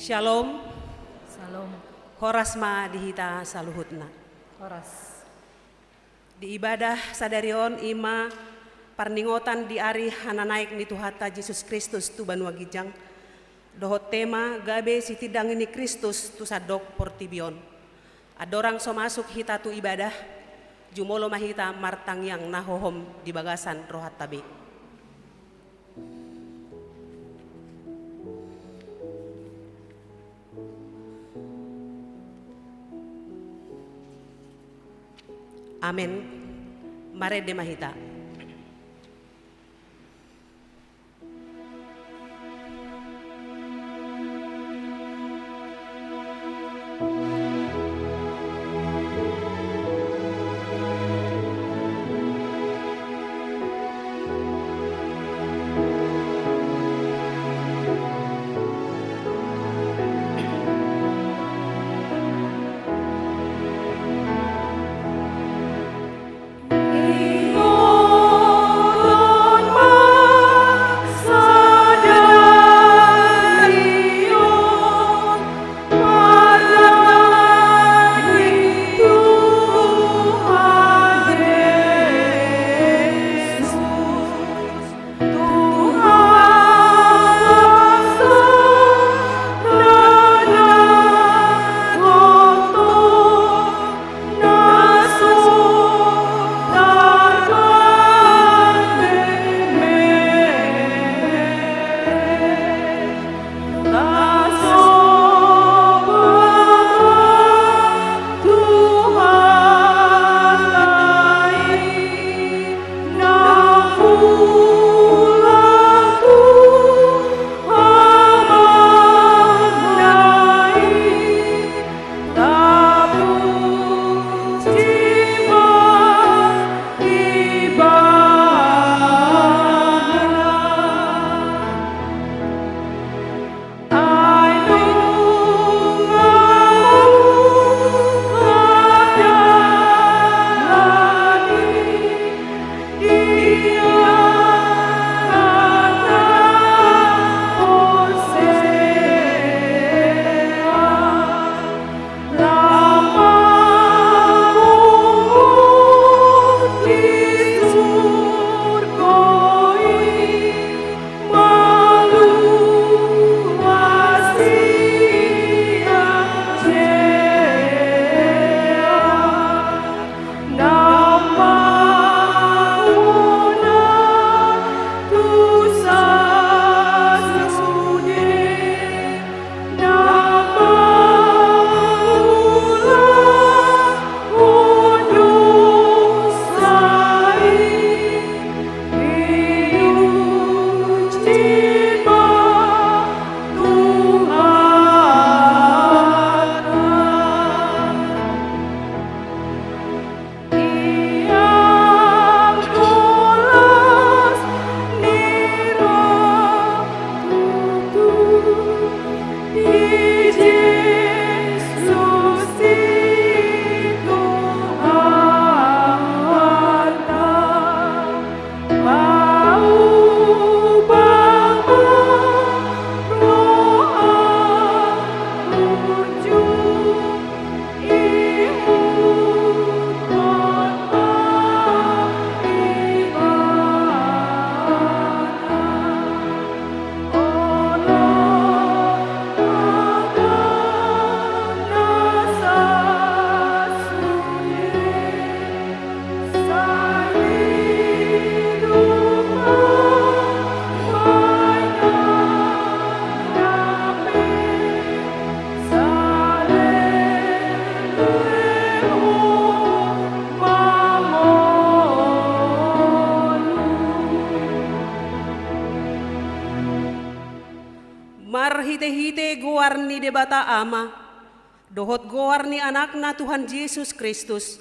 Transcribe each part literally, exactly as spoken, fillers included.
Shalom. Shalom. Horas ma di hita saluhutna. Horas. Di ibadah sadari on i ma parningotan di ari hananaek ni Tuhanta Jesus Kristus tu banua ginjang, dohot tema gabe sitindangi ni Kristus tu sandok portibi on. Andorang so masuk hita tu ibadah, jumolo ma hita martangiang na hohom di bagasan rohanta be. Amen. Marende ma hita. Marhitehite goar ni Debata Ama, dohot goar ni Anakna Tuhan Jesus Kristus,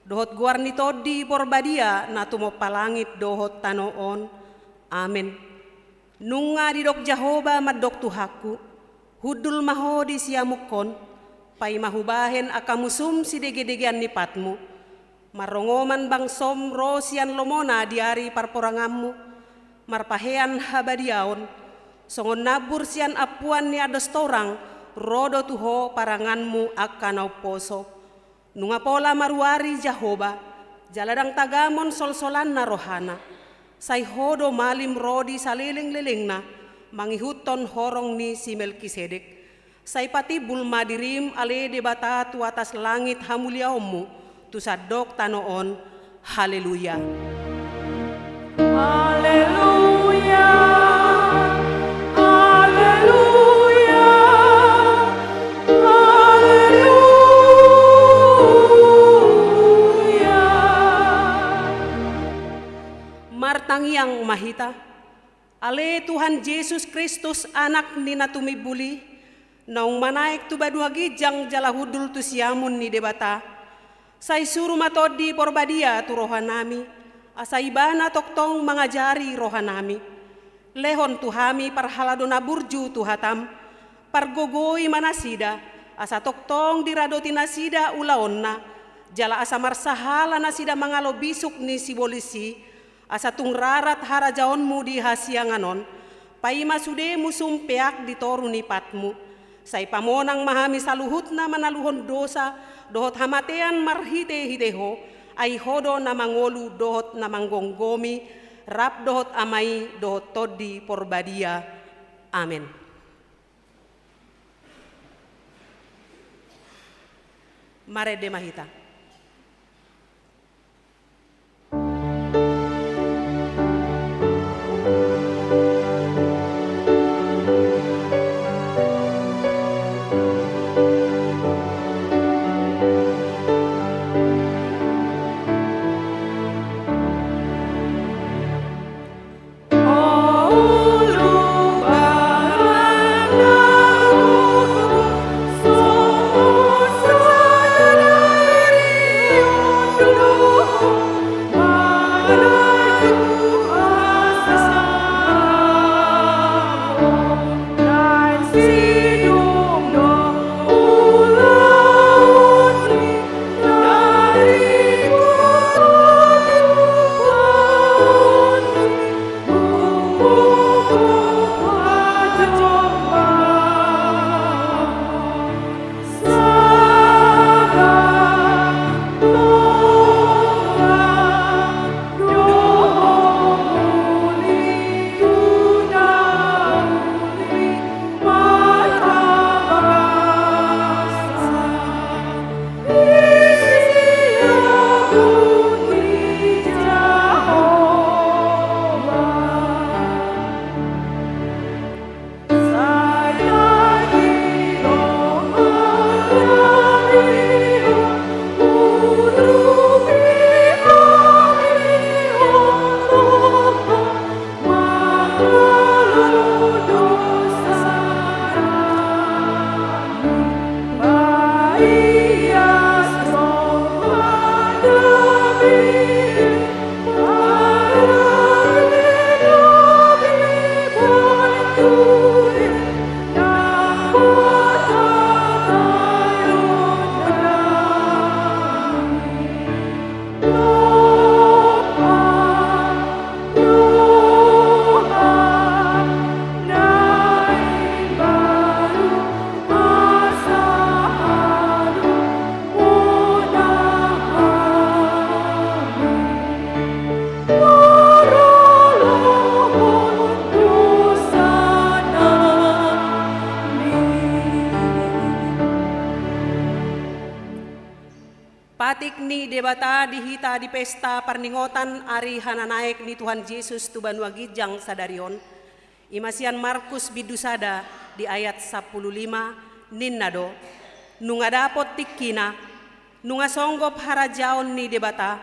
dohot goar ni Tondi Porbadia na tumompa langit dohot tano on. Amen. Nunga didok Jahowa mandok Tuhanku: Hundul ma ho di siamunhon, paima hubahen angka musum sidegedegean ni patmu. Marrongoman bangsom ro sian lomona di ari parporanganmu, marpahean habadiaon, songon nambur sian ampuan ni andos torang, Ro do tu ho paranganmu angka na umposo. Nunga pola maruari Jahowa, jala ndang tagamon solsolanna rohana. Sai ho do malim ro di salelenglelengna, mangihuthon horong ni si Melkisedek. Sai patimbul ma dirim ale Debata tu atas langit hamuliaonmu, tu sandok tano on. Haleluya. Haleluya. Haleluya. Haleluya. Martangiang ma hita. Ale Tuhan Jesus Kristus, Anak ni na tumimbul i, naung manaek tu banua ginjang jala hundul tu siamun ni Debata, sai suru ma Tondi Porbadia tu rohanami, asa Ibana tongtong mangajari rohanami. Lehon tu hami parhalado na burju tu hatam, pargogoi ma nasida, asa tongtong diradoti nasida ulaonna, jala asa marsahala nasida mangalo bisuk ni sibolis i, asa tung rarat harajaonmu di hasiangan on, paima sude musum peak di toru ni patmu. Sai pamonang ma hami saluhutna manaluhon dosa, dohot hamatean marhitehite ho, ai ho do na mangolu dohot na manggomgomi, rap dohot Ama i dohot Tondi Porbadia. Amen. Marende ma hita. Patik ni Debata di hita di pesta parningotan ari hananaek ni Tuhan Jesus tu banua ginjang sadari on, i ma sian Markus bindu sada di ayat sampulu lima, ninna do: Nunga dapot tingkina, nunga songgop harajaon ni Debata,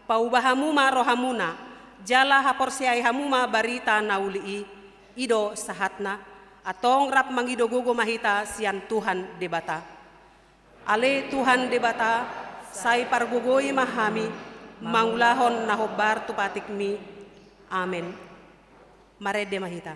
pauba hamu ma rohamuna, jala haporseai hamu ma barita na uli i, i do sahatna, antong rap mangido gogo ma hita sian Tuhan Debata. Ale Tuhan Debata, sai pargogoi ma hami mangulahon na hombar tu patikmi. Amen. Marende ma hita.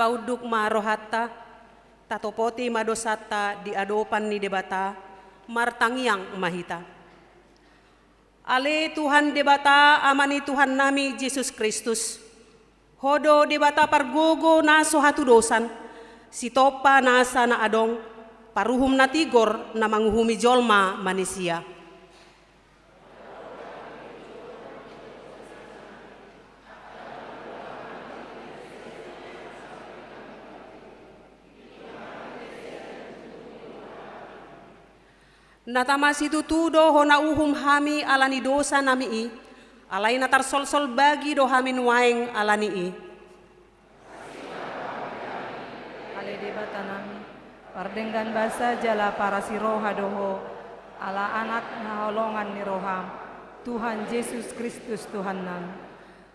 Taunduk ma rohanta, tatopoti ma dosanta di adopan ni Debata, martangiang ma hita. Ale Tuhan Debata, Ama ni Tuhannami Jesus Kristus, Ho do Debata pargogo na so hatudosan, sitompa nasa na adong, paruhum na tigor na manguhumi jolma manisia. Na tama situtu do Ho na uhum hami ala ni dosanami i, alai na tarsolsol bagi do hami nuaeng ala ni i. Ale Debatanami, pardenggan basa jala parasi roha do Ho, ala Anak na holongan ni roham, Tuhan Jesus Kristus Tuhannami.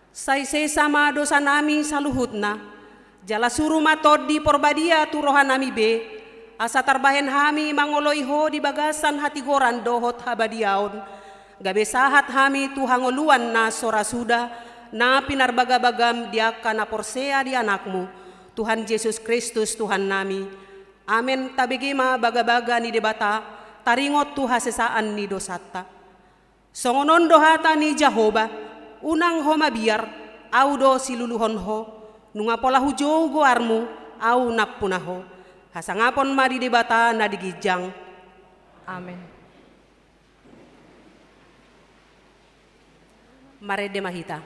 Sai sesa ma dosanami saluhutna, jala suru ma Tondi Porbadia tu rohanami be, asa tarbahen hami mangoloi Ho di bagasan hatigoran dohot habadiaon, gabe sahat hami tu hangoluan na so ra suda, na pinarbagabagam di angka na porsea di Anakmu, Tuhan Jesus Kristus Tuhannami. Amen. Tabege ma bagabaga ni Debata, taringot tu hasesaan ni dosanta. Songon on do hata ni Jahowa: Unang ho mabiar, Ahu do siluluhon ho, nunga pola hujou goarmu, Ahu nampuna ho. Hasangapon ma di Debata na di ginjang. Amen. Marende ma hita.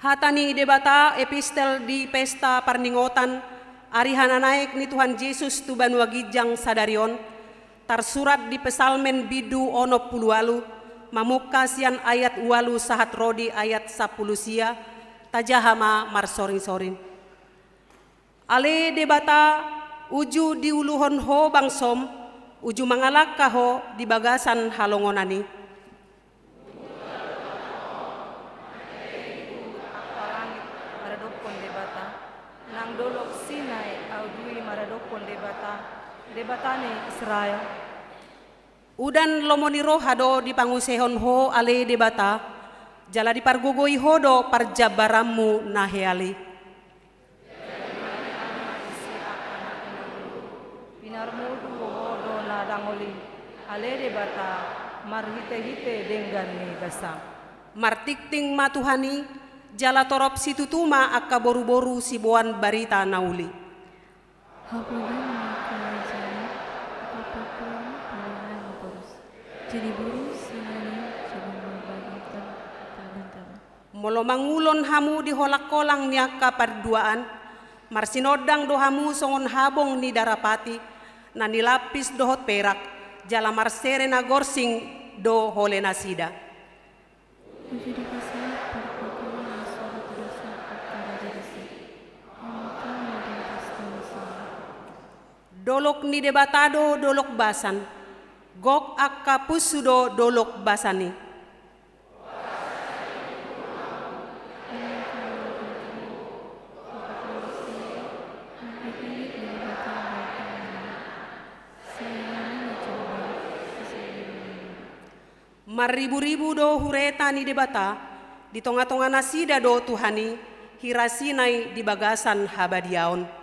Hata ni Debata, epistel di pesta parningotan ari hananaek ni Tuhan Jesus tu banua ginjang sadari on, tarsurat di Psalmen bindu onom pulu ualu, mamungka sian ayat ualu sahat ro di ayat sampulu sia. Tajaha ma marsoringsoring. Ale Debata, uju diuluhon Ho bangsom, uju mangalangka Ho di bagasan halongonan i. Angka langit maradophon Debata, nang dolok Sinai audui maradophon Debata, Debata ni Israel. Udan lomo ni roha do dipangunsehon Ho ale Debata, jala dipargogoi Ho do parjambaranMu na hea i. Pinarmudu Ho do na dangol i, ale Debata, marhitehite denggan ni basam. Martingting ma Tuhan i, jala torop situtu ma angka boruboru siboan barita na uli. Habulan ni kerajaan, hapapuan parangai maporus. Jadi boru sinani, jadi mabagatan tabantaba. Molo mangulon hamu di holangkolang ni angka parduaan, marsinondang do hamu songon habong ni darapati, na nilampis dohot perak, jala marsere na gorsing do holenasida. Uju dipasahat parpangkuan Dolok ni Debata do dolok basan, gok angka punsu do dolok basan i. Marriburibu do hureta ni Debata, di tongatonga nasida do Tuhan i, hira Sinai di bagasan habadiaon.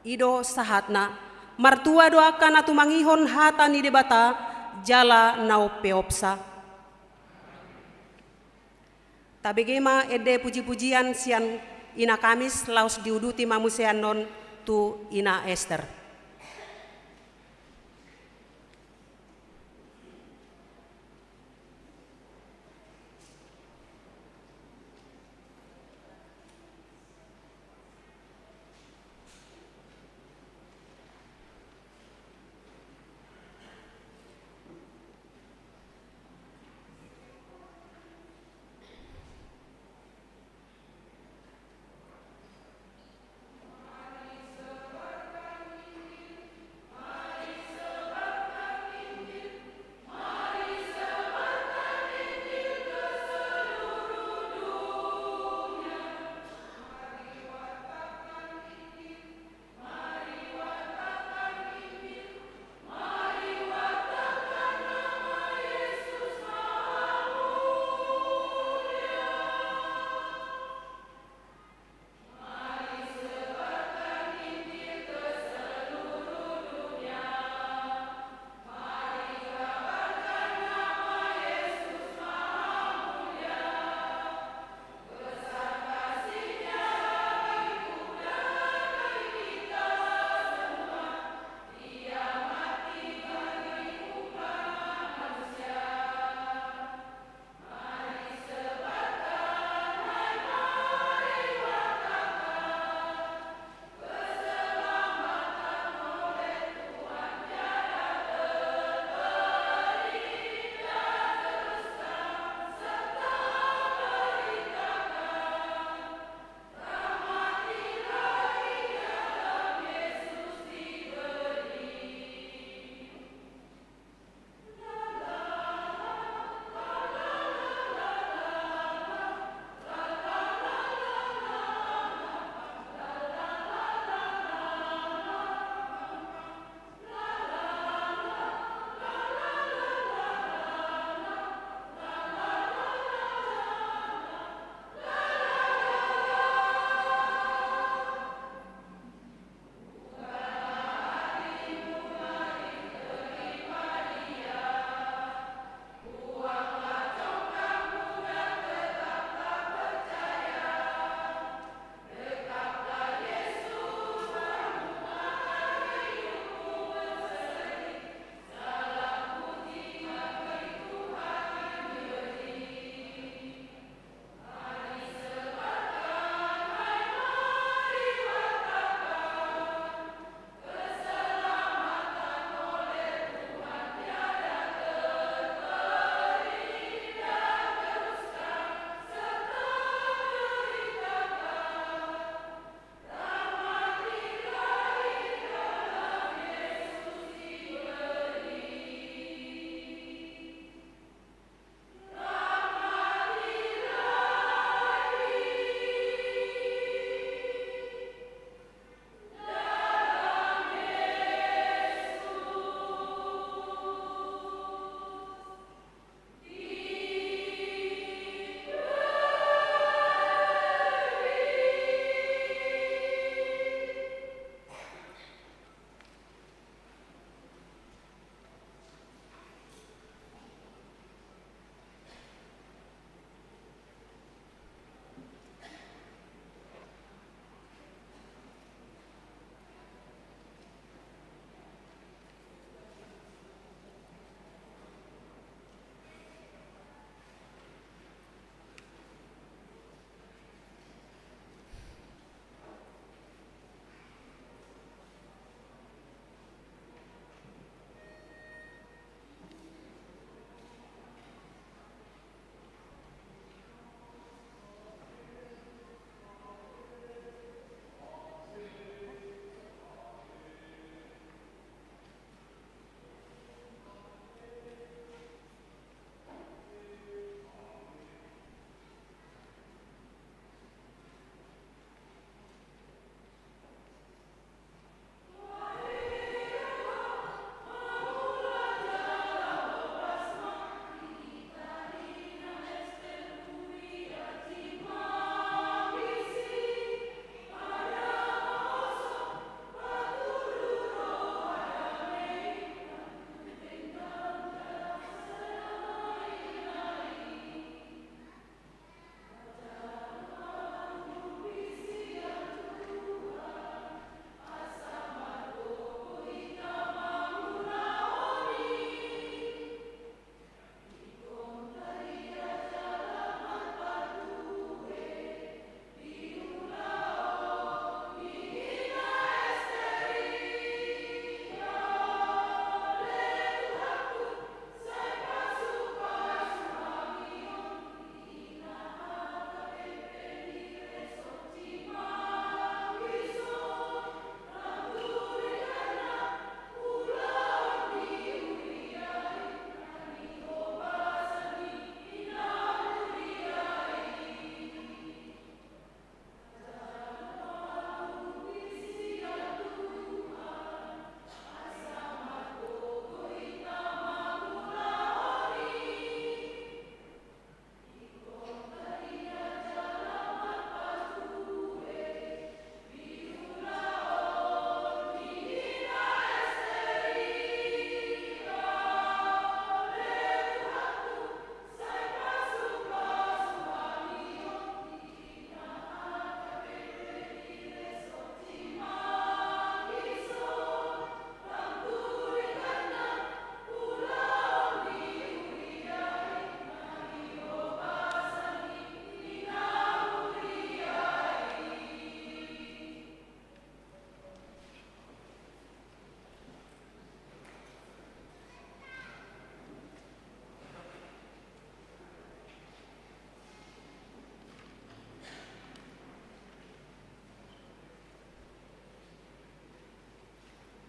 I do sahatna, martua do angka na tumangihon hata ni Debata, jala na umpeopsa. Tabege ma ende pujipujian sian Ina Kamis laos diuduti ma muse annon tu Ina Ester.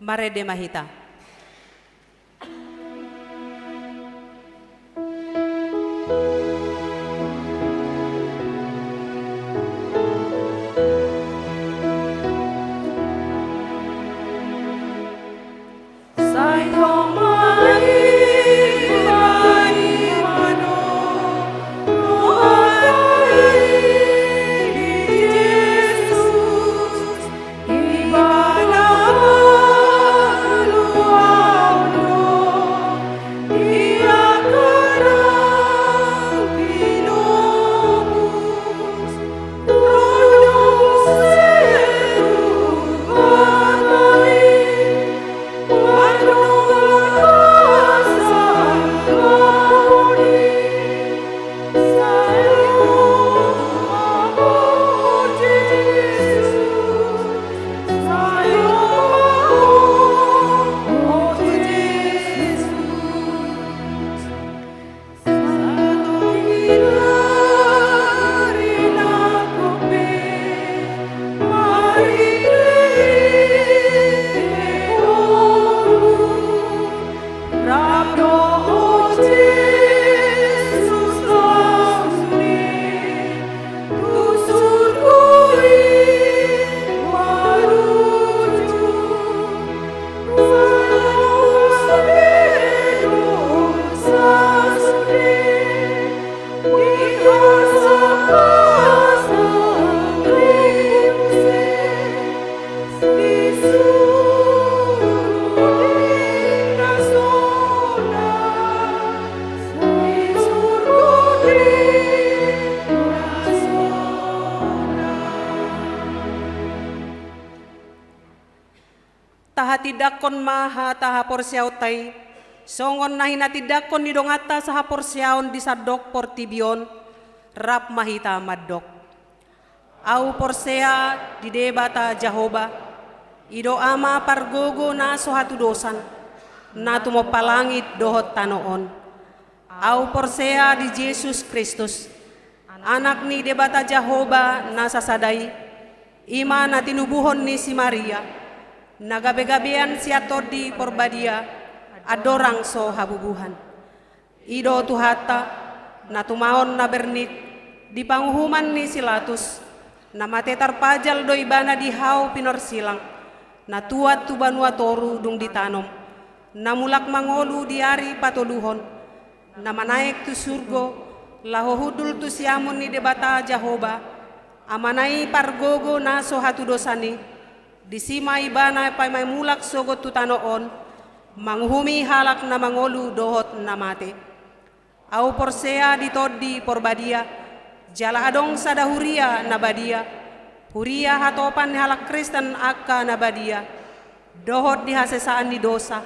Marende ma hita. Tahatindangkon ma hata haporseaonta i, songon na hinatindangkon ni donganta sahaporseaon di sandok portibi on. Rap ma hita mandok. Ahu porsea di Debata Jahowa, i do Ama pargogo na so hatudosan, na tumompa langit dohot tano on. Ahu porsea di Jesus Kristus, Anak ni Debata Jahowa na sasada i, i ma na tinubuhon ni si Maria, na gabegabean sian Tondi Porbadia, andorang so habubuhan. I do Tuhanta, na tumaon na bernit di panguhuman ni si Latus, na mate tarpajal do Ibana di hau pinorsilang, na tuat tu banua toru dung ditanom, na mulak mangolu di ari patoluhon, na manaek tu surgo, laho hundul tu siamun ni Debata Jahowa, Amana i pargogo na so hatudosan i, disi ma Ibana paima mulak sogot tu tano on, manguhumi halak na mangolu dohot na mate. Ahu porsea di Tondi Porbadia, jala adong sada huria na badia, huria hatopan ni halak Kristen angka na badia, dohot di hasesaan ni dosa,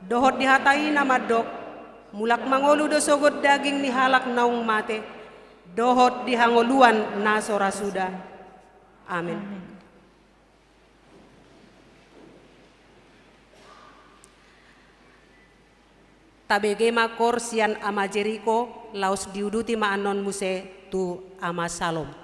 dohot di hata i na mandok, mulak mangolu do sogot daging ni halak naung mate, dohot di hangoluan na so ra suda. Amen. Amen. Tabege ma kor sian Ama Jeriko, laos diuduti ma annon muse tu Ama Salom.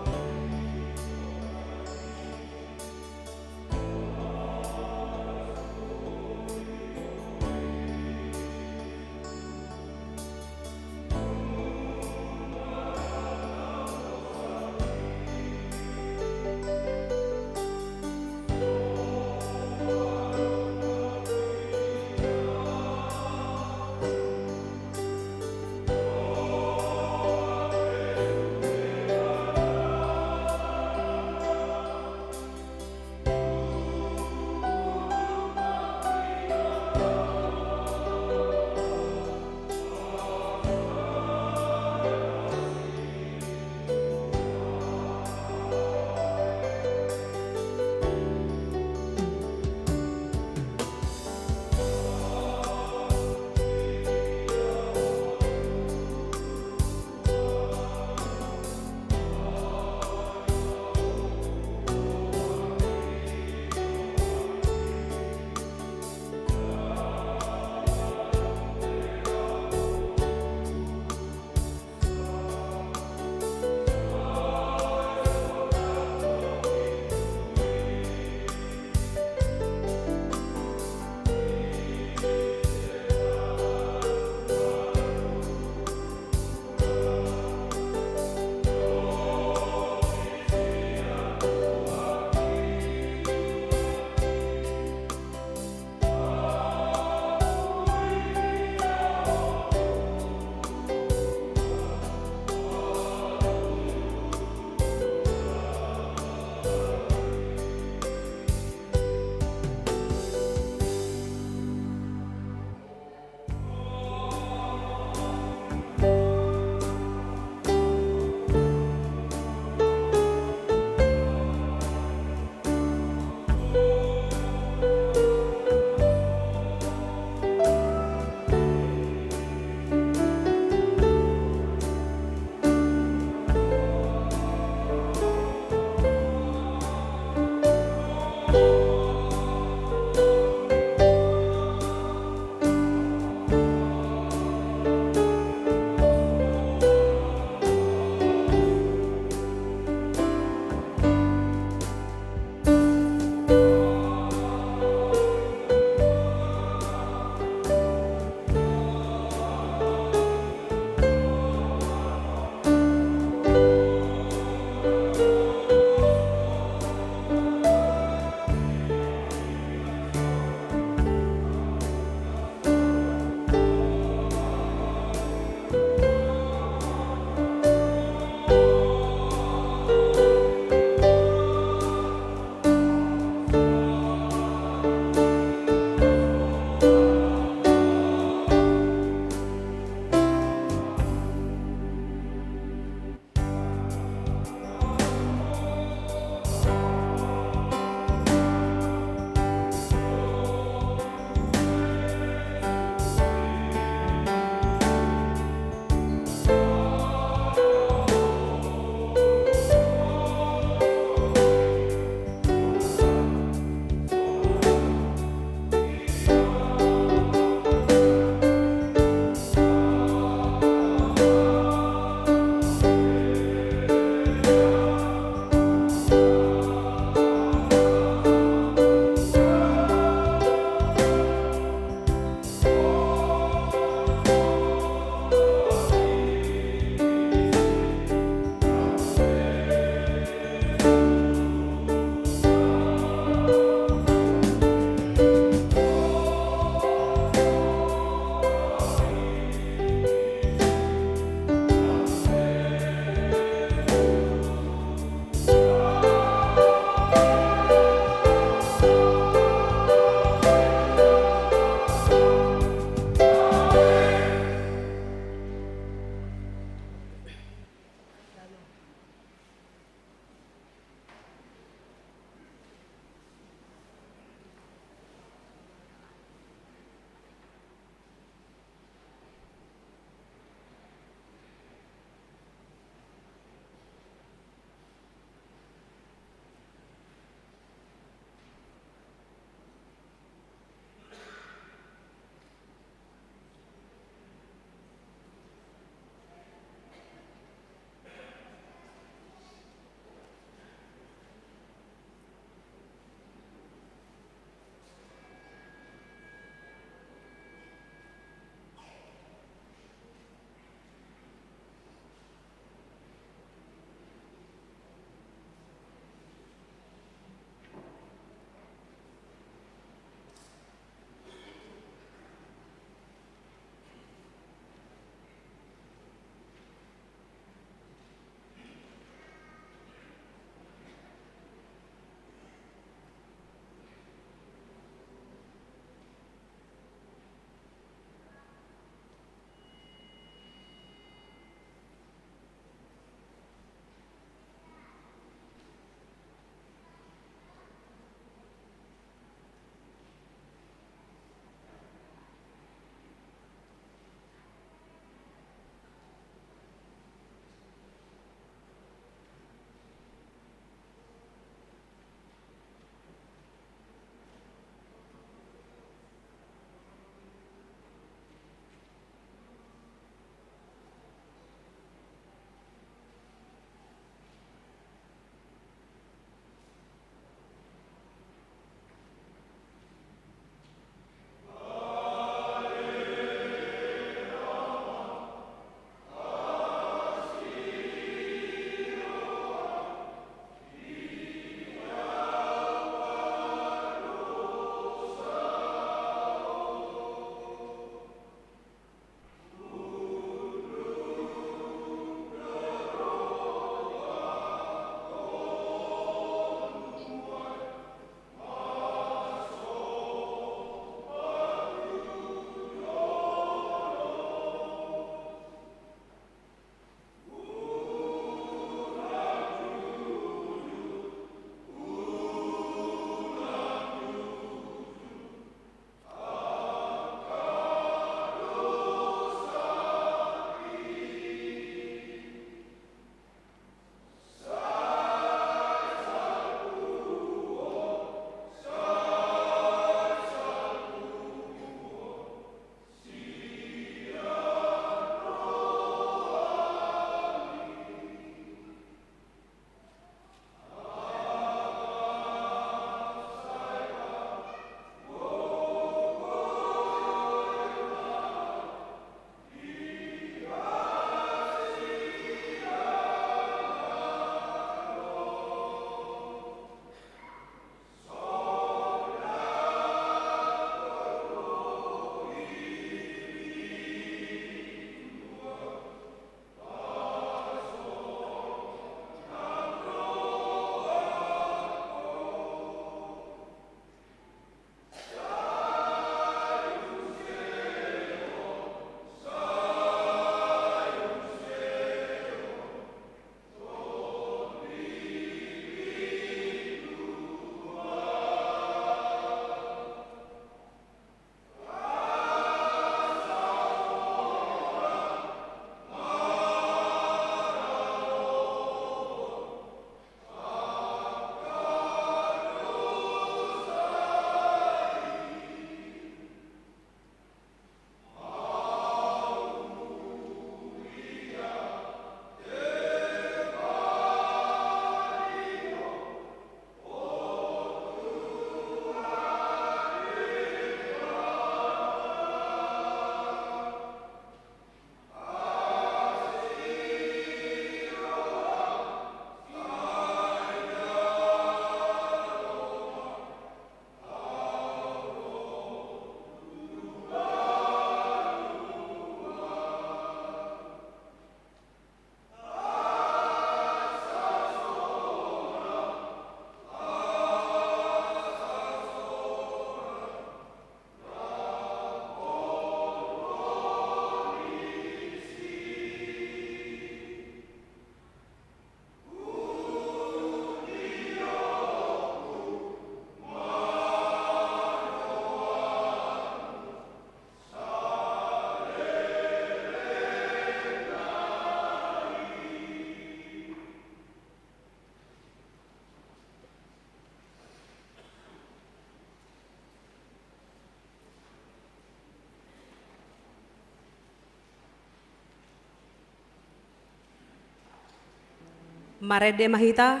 Marende ma hita,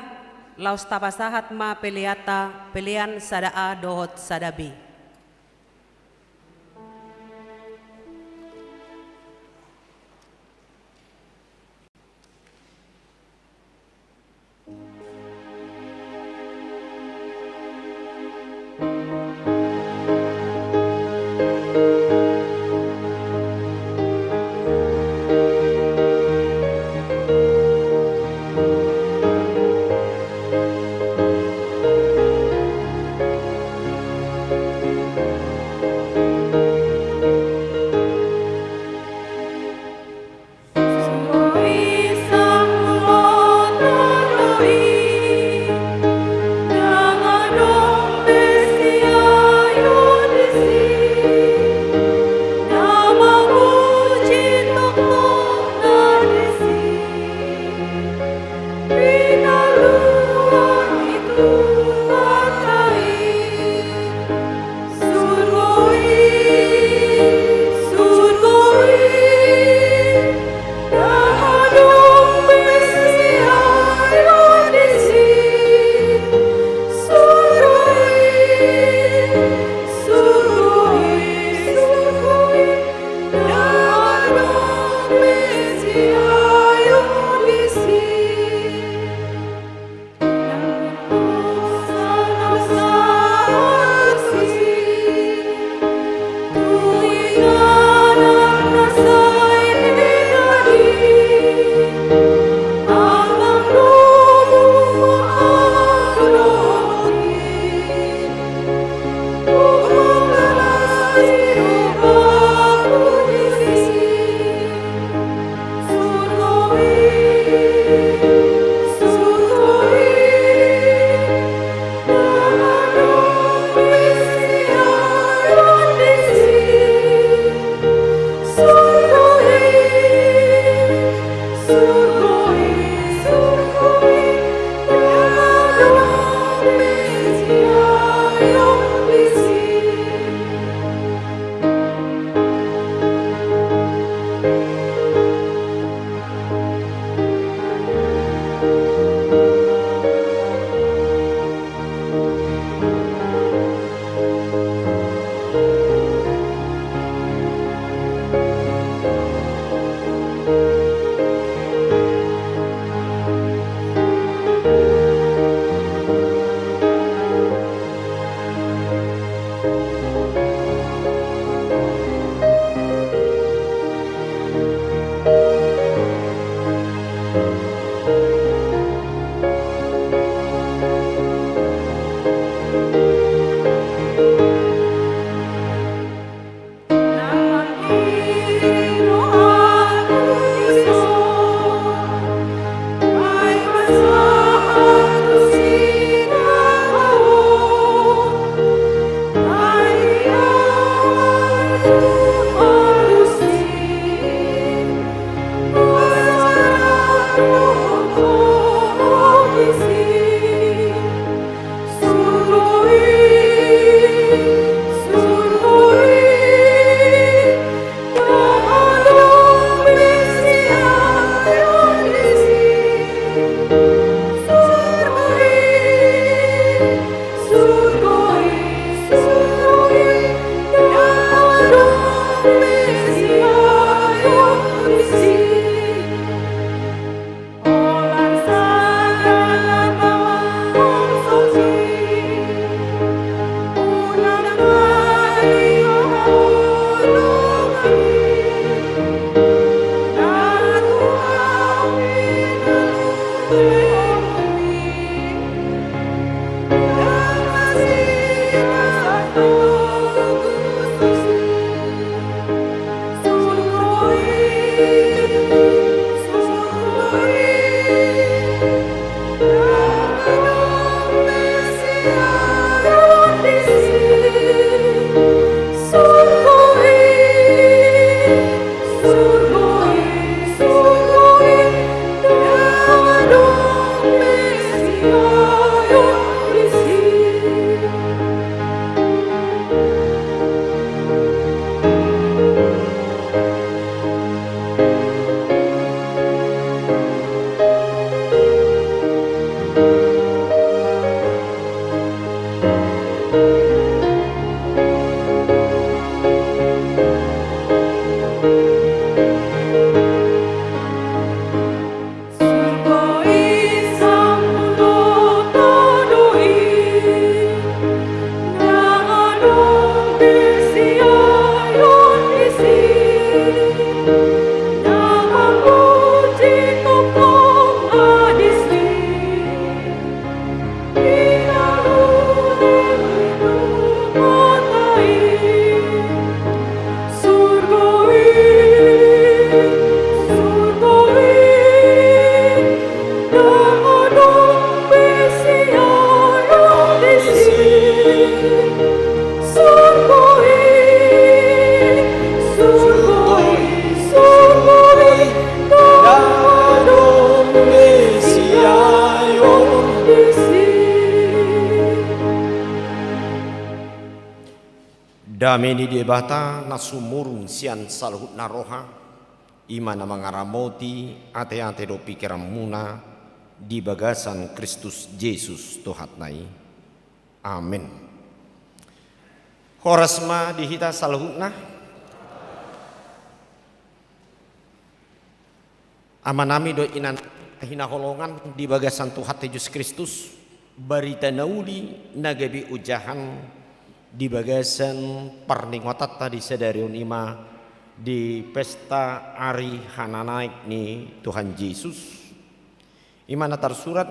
laos tapasahat ma peleanta, pelean sada A dohot sada B. Dame ni Debata na sumurung sian saluhutna roha, i ma na mangaramoti ateate dohot pingkiranmuna di bagasan Kristus Jesus Tuhanta i. Amen. Horas ma di hita saluhutna. Amanami dohot inanami na hinaholongan di bagasan Tuhanta Jesus Kristus, barita na uli na gabe ojahan di bagasan parningoanta di sadari on, i ma di pesta ari hananaek ni Tuhan Jesus. I ma na tarsurat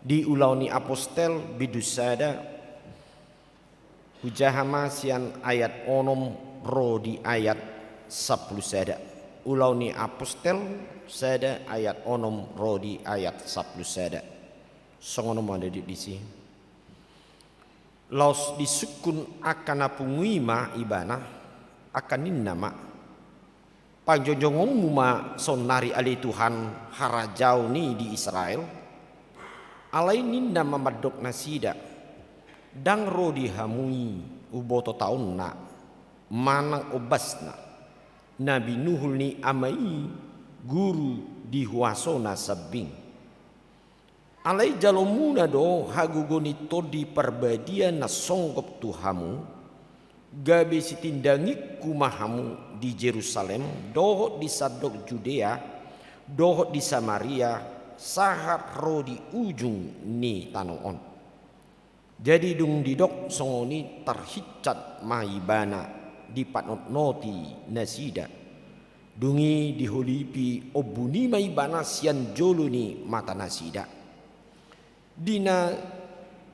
di Ulaon ni Apostel bindu sada, hujaha ma sian ayat onom ro di ayat sampulu sada. Ulaon ni Apostel sada ayat onom ro di ayat sampulu sada. Songon on ma na didok disi. Laos disungkun angka na pungu i ma ibana, angka ninna ma: Pangjongjongonmu ma saonnari ale Tuhan, harajaon i di Israel. Alai ninna ma mandok nasida: Ndang ro di hamu i uboto taonna manang ombasna, na binuhul ni Ama i guru di huasona sambing. Alai jalomuna do hagogoon ni Tondi Parbadia na songgop tu hamu, gabe sitindangingku ma hamu di Jerusalem dohot di sandok Judea dohot di Samaria, sahat ro di ujung ni tano on. Jadi dung didok songon i, tarhinsat ma ibana, dipanotnoti nasida. Dung i diholipi ombun i ma ibana sian jolo ni mata nasida. Di na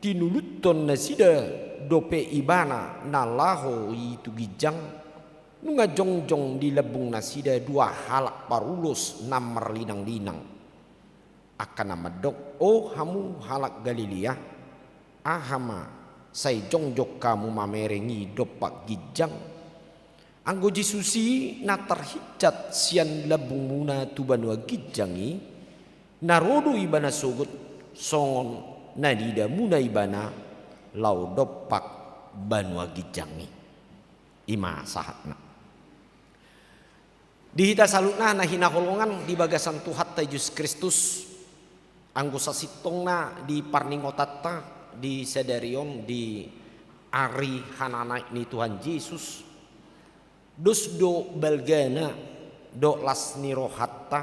tinuluthon nasida dope ibana na laho i tu ginjang, nunga jongjong di lambung nasida dua halak parulos na marlinanglinang. Angka na mandok: O hamu halak Galilea, aha ma sai jongjong hamu mamereng i dompak ginjang? Anggo Jesus i na tarhinsat sian lambungmuna tu banua ginjang i, na ro do ibana sogot songon na niidamuna ibana laho dompak banua ginjang i. I ma sahatna. Di hita saluhutna na hinaholongan di bagasan Tuhanta Jesus Kristus, anggo sasintongna di parningotaanta di sadari on di ari hananaek ni Tuhan Jesus, dos do balgana dohot las ni rohanta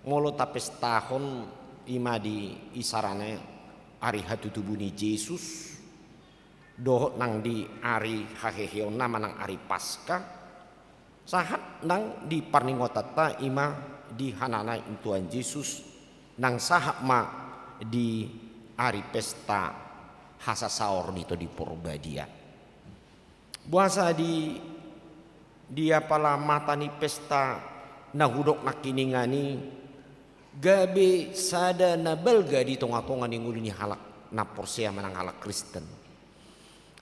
molo tapestahon, i ma di isarana ari hatutubu ni Jesus, dohot nang di ari haheheonna manang ari Paska, sahat nang di parningotaanta, i ma di hananaek ni Tuhan Jesus, nang sahat ma di ari pesta hasasaor ni Tondi Parbadia. Boasa di, di apala mata ni pesta na hudok nangkiningan i gabe sada na balga di tongatonga ni ngolu ni halak na porsea manang halak Kristen?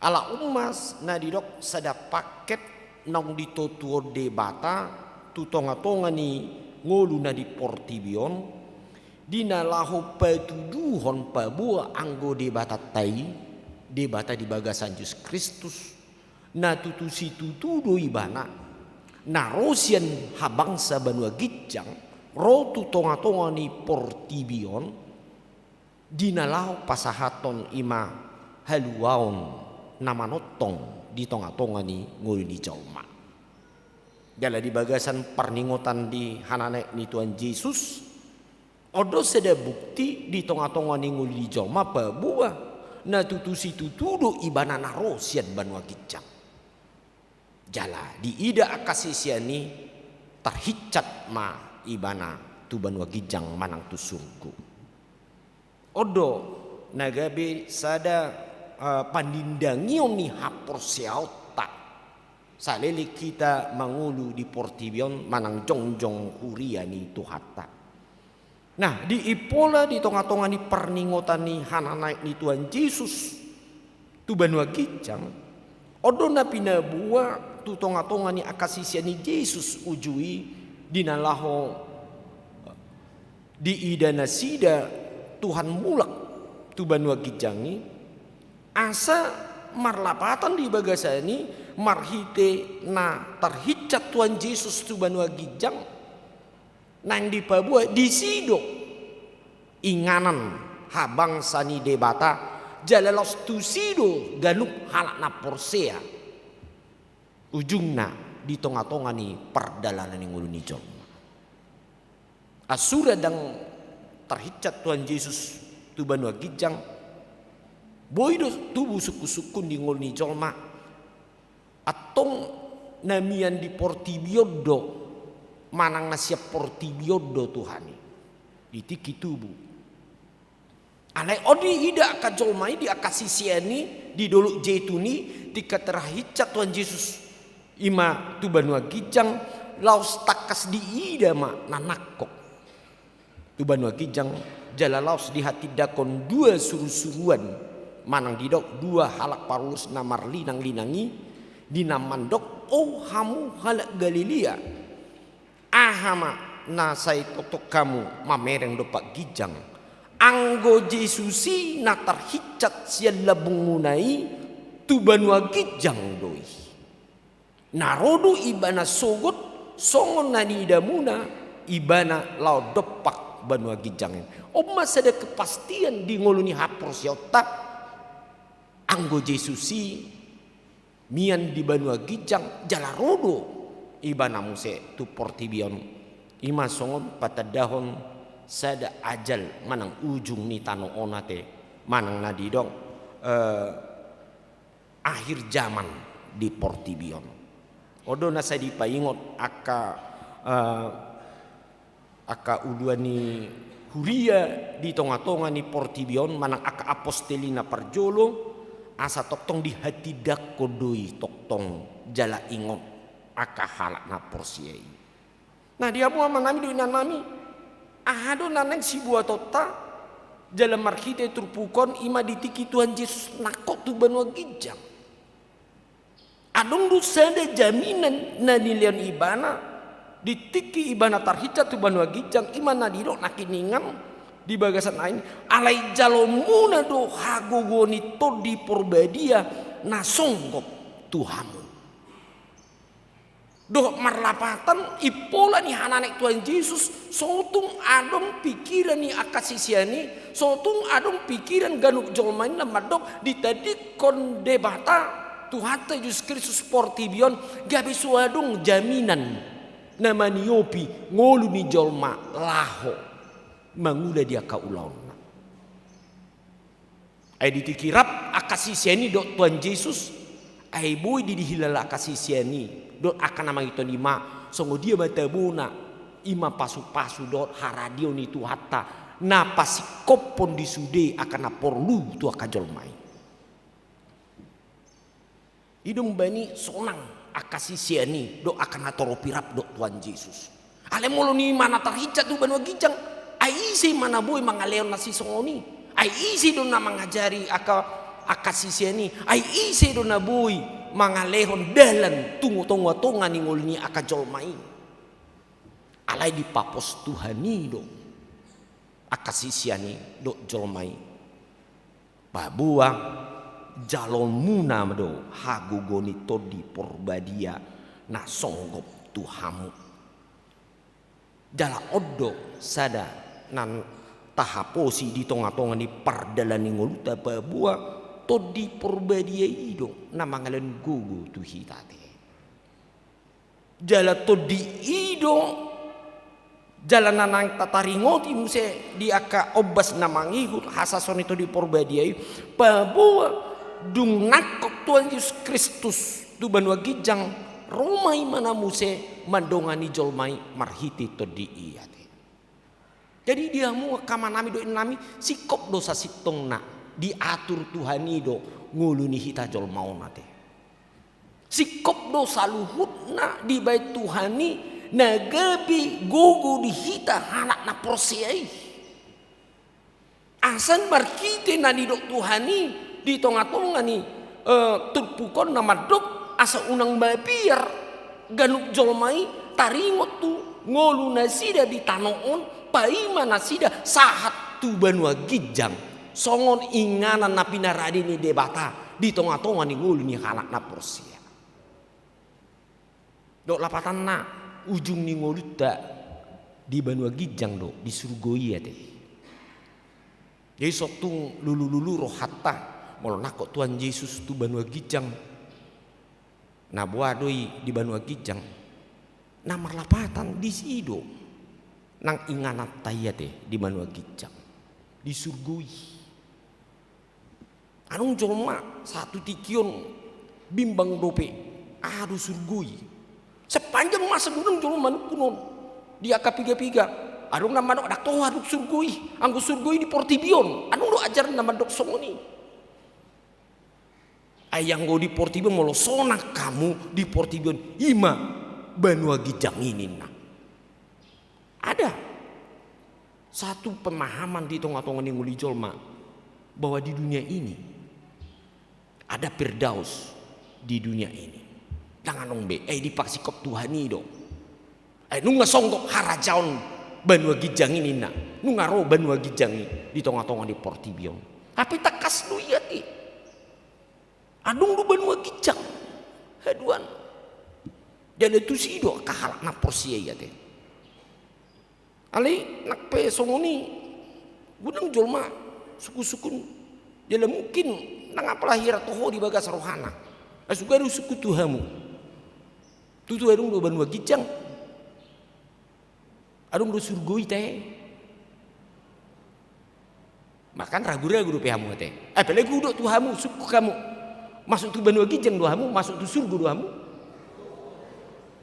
Ala on ma na didok sada paket naung ditotuhon Debata tu tongatonga ni ngolu na di portibi on, di na laho patuduhon paboa anggo Debatanta i, Debata di bagasan Jesus Kristus, na tutu situtu do ibana, na ro sian habangsa banua ginjang, ro tu tongatonga ni portibi on, di na laho pasahathon, i ma haluaon na manongtong di tongatonga ni ngolu ni jolma. Jala di bagasan parningotan di hananaek ni Tuhan Jesus, on do sada bukti di tongatonga ni ngolu ni jolma paboa na tutu situtu do ibana na ro sian banua ginjang. Jala diida angka sisean i, tarhinsat ma ibana tu banua ginjang manang tu surgo. On do na gabe sada, eh, panindangion ni haporseaonta saleleng hita mangolu di portibi on manang jongjong huria ni Tuhanta. Nah, di impola di tongatonga ni parningotan ni hananaek ni Tuhan Jesus tu banua ginjang, on do na pinaboa tu tongatonga ni angka sisean ni Jesus uju i, di na laho diida nasida Tuhan mulak tu banua ginjang i, asa Marlapatan di bagasan i, marhite na tarhinsat Tuhan Jesus tu banua ginjang, naeng dipaboa disi do inganan habangsa ni Debata, jala laos tusi do ganup halak na porsea. Ujungna di tonga-tonga ni pardalanan ni ngolu ni jolma. Asura ndang tarhinsat Tuhan Jesus tu banua ginjang, boi do tubu sungkun-sungkun di ngolu ni jolma. Antong na mian di portibi on do, manang na sian portibi on do Tuhan i di tingki tubu. Alai on diida angka jolma i, di angka sisean i, di Dolok Jetun i, tingki tarhinsat Tuhan Jesus i ma tu banua ginjang, laos tangkas diida ma na nangkok tu banua ginjang, jala laos dihatindangkon dua suru-suruan, manang didok dua halak parulus na marlinang-linang i, di na mandok: O hamu halak Galilea, aha ma na sai tongtong hamu mamereng dompak ginjang? Anggo Jesus i na tarhinsat sian lambungmuna i, tu banua ginjang do i. Na ro do ibana sogot songon na niidamuna ibana laho dompak banua ginjang i. On ma sada kepastian di ngolu ni haporseaonta. Anggo Jesus i mian di banua ginjang jala ro do ibana muse tu portibi on, i ma songon patandahon sada ajal manang ujung ni tano on ate, manang na didok, eh, akhir zaman di portibi on. On do na sai dipaingot angka, eh, angka uluan ni huria di tonga-tonga ni portibi on, manang angka apostel i na parjolo, asa tongtong dihatindangkon do i tongtong jala ingot angka halak na porsea i. Nah, di hamu amanami dohot inanami, aha do na naeng sibuatonta jala marhite turpuk on, i ma di tingki Tuhan Jesus nangkok tu banua ginjang? Adong do sada jaminan na nilehon ibana di tingki ibana tarhinsat tu banua ginjang, i ma na didok nangkiningan di bagasan ain: Alai jalomuna do hagogoon ni Tondi Porbadia na songgop tu hamu. Dohot marlapatan impola ni hananek Tuhan Jesus, so tung adong pikiran ni angka sisean i, so tung adong pikiran ganup jolma i na mandok ditadingkon Debata Tuhanta Jesus Kristus portibi on, gabe so adong jaminan na maniopi ngolu ni jolma laho mangula di angka ulaonna. Ai di tingki rap angka sisean i dohot Tuhan Jesus, ai boi dihilala angka sisean i dohot angka na mangihuthon i ma songon dia ma tabona, i ma pasu-pasu dohot haradeon ni Tuhanta na pasingkophon di sude angka na porlu tu angka jolma i. I do umbahen i sonang angka sisean i dohot angka na torop i rap dohot Tuhan Jesus. Alai molo nuaeng ma na tarhinsat tu banua ginjang, ai ise ma na boi mangalehon na sisongon i? Ai ise do na mangajari angka, angka sisean i? Ai ise do na boi mangalehon dalan tu tonga-tonga ni ngolu ni angka jolma i? Alai dipapos Tuhan i do angka sisean i dohot jolma i. Paboa jalomuna do hagogoon ni Tondi Porbadia na songgop tu hamu. Jala on do sada na tahaposi di tonga-tonga ni pardalanan ni ngolunta, paboa Tondi Porbadia i do na mangalehon gogo tu hita ate. Jala Tondi i do jala na naeng tataringoti muse di angka ombas na mangihut hasasongon ni Tondi Porbadia i, paboa dung nangkok Tuhan Jesus Kristus tu banua ginjang, ro ma ibana muse mandongani jolma i marhite Tondi i ate. Jadi di hamu angka amanami dohot inanami, singkop do sasintongna diatur Tuhan i do ngolu ni hita jolma on ate. Singkop do saluhutna dibahen Tuhan i na gabe gogo di hita halak na porsea i. Asa marhite na nidok Tuhan i di tonga-tonga ni, eh, turpuk on na mandok asa unang mabiar ganup jolma i taringot tu ngolu nasida di tano on, paima nasida sahat tu banua ginjang songon inganan na pinarade ni Debata di tonga-tonga ni ngolu ni halak na porsea. Dok lapatanna, ujung ni ngolunta di banua ginjang do, di surgo i ate. Jadi so tung lulu-lulu rohanta, molo nangkok Tuhan Jesus tu banua ginjang, na boa do i di banua ginjang. Na marlapatan disi do nang ingananta i ate di banua ginjang, di surgo i. Adong jolma sahat tu tingki on bimbang dope, aha do surgo i. Sepanjang masa godang jolma manungkun on di angka piga-piga. Adong na mandok ndang toho adong surgo i, anggo surgo i di portibi on. Adong do ajaran na mandok songon i. Ai anggo di portibi on, molo sonang hamu di portibi on, i ma banua ginjang i ninna. Ada satu pemahaman di tonga-tonga ni ngolu ni jolma bahwa di dunia ini ada Firdaus di dunia ini. Ndang adong be, eh, dipasingkop Tuhan i do. Eh, nunga songgop harajaon banua ginjang i ninna. Nunga ro banua ginjang i di tonga-tonga ni portibi on. Hape tangkas do i ate. Adong do banua ginjang haduan. Jala tusi do angka halak na porsea i ate. Alai nang pe songon i, godang jolma sungkun-sungkun. Jala mungkin nang apala hira toho di bagas rohana. Ai suka do sungkun tu hamu. Tutu adong do banua ginjang? Adong do surgo i ate? Bahkan ragu-ragu dope hamu ate. Apalagi hudok tu hamu, sungkun hamu. Masuk tu banua ginjang do hamu, masuk tu surgo do hamu?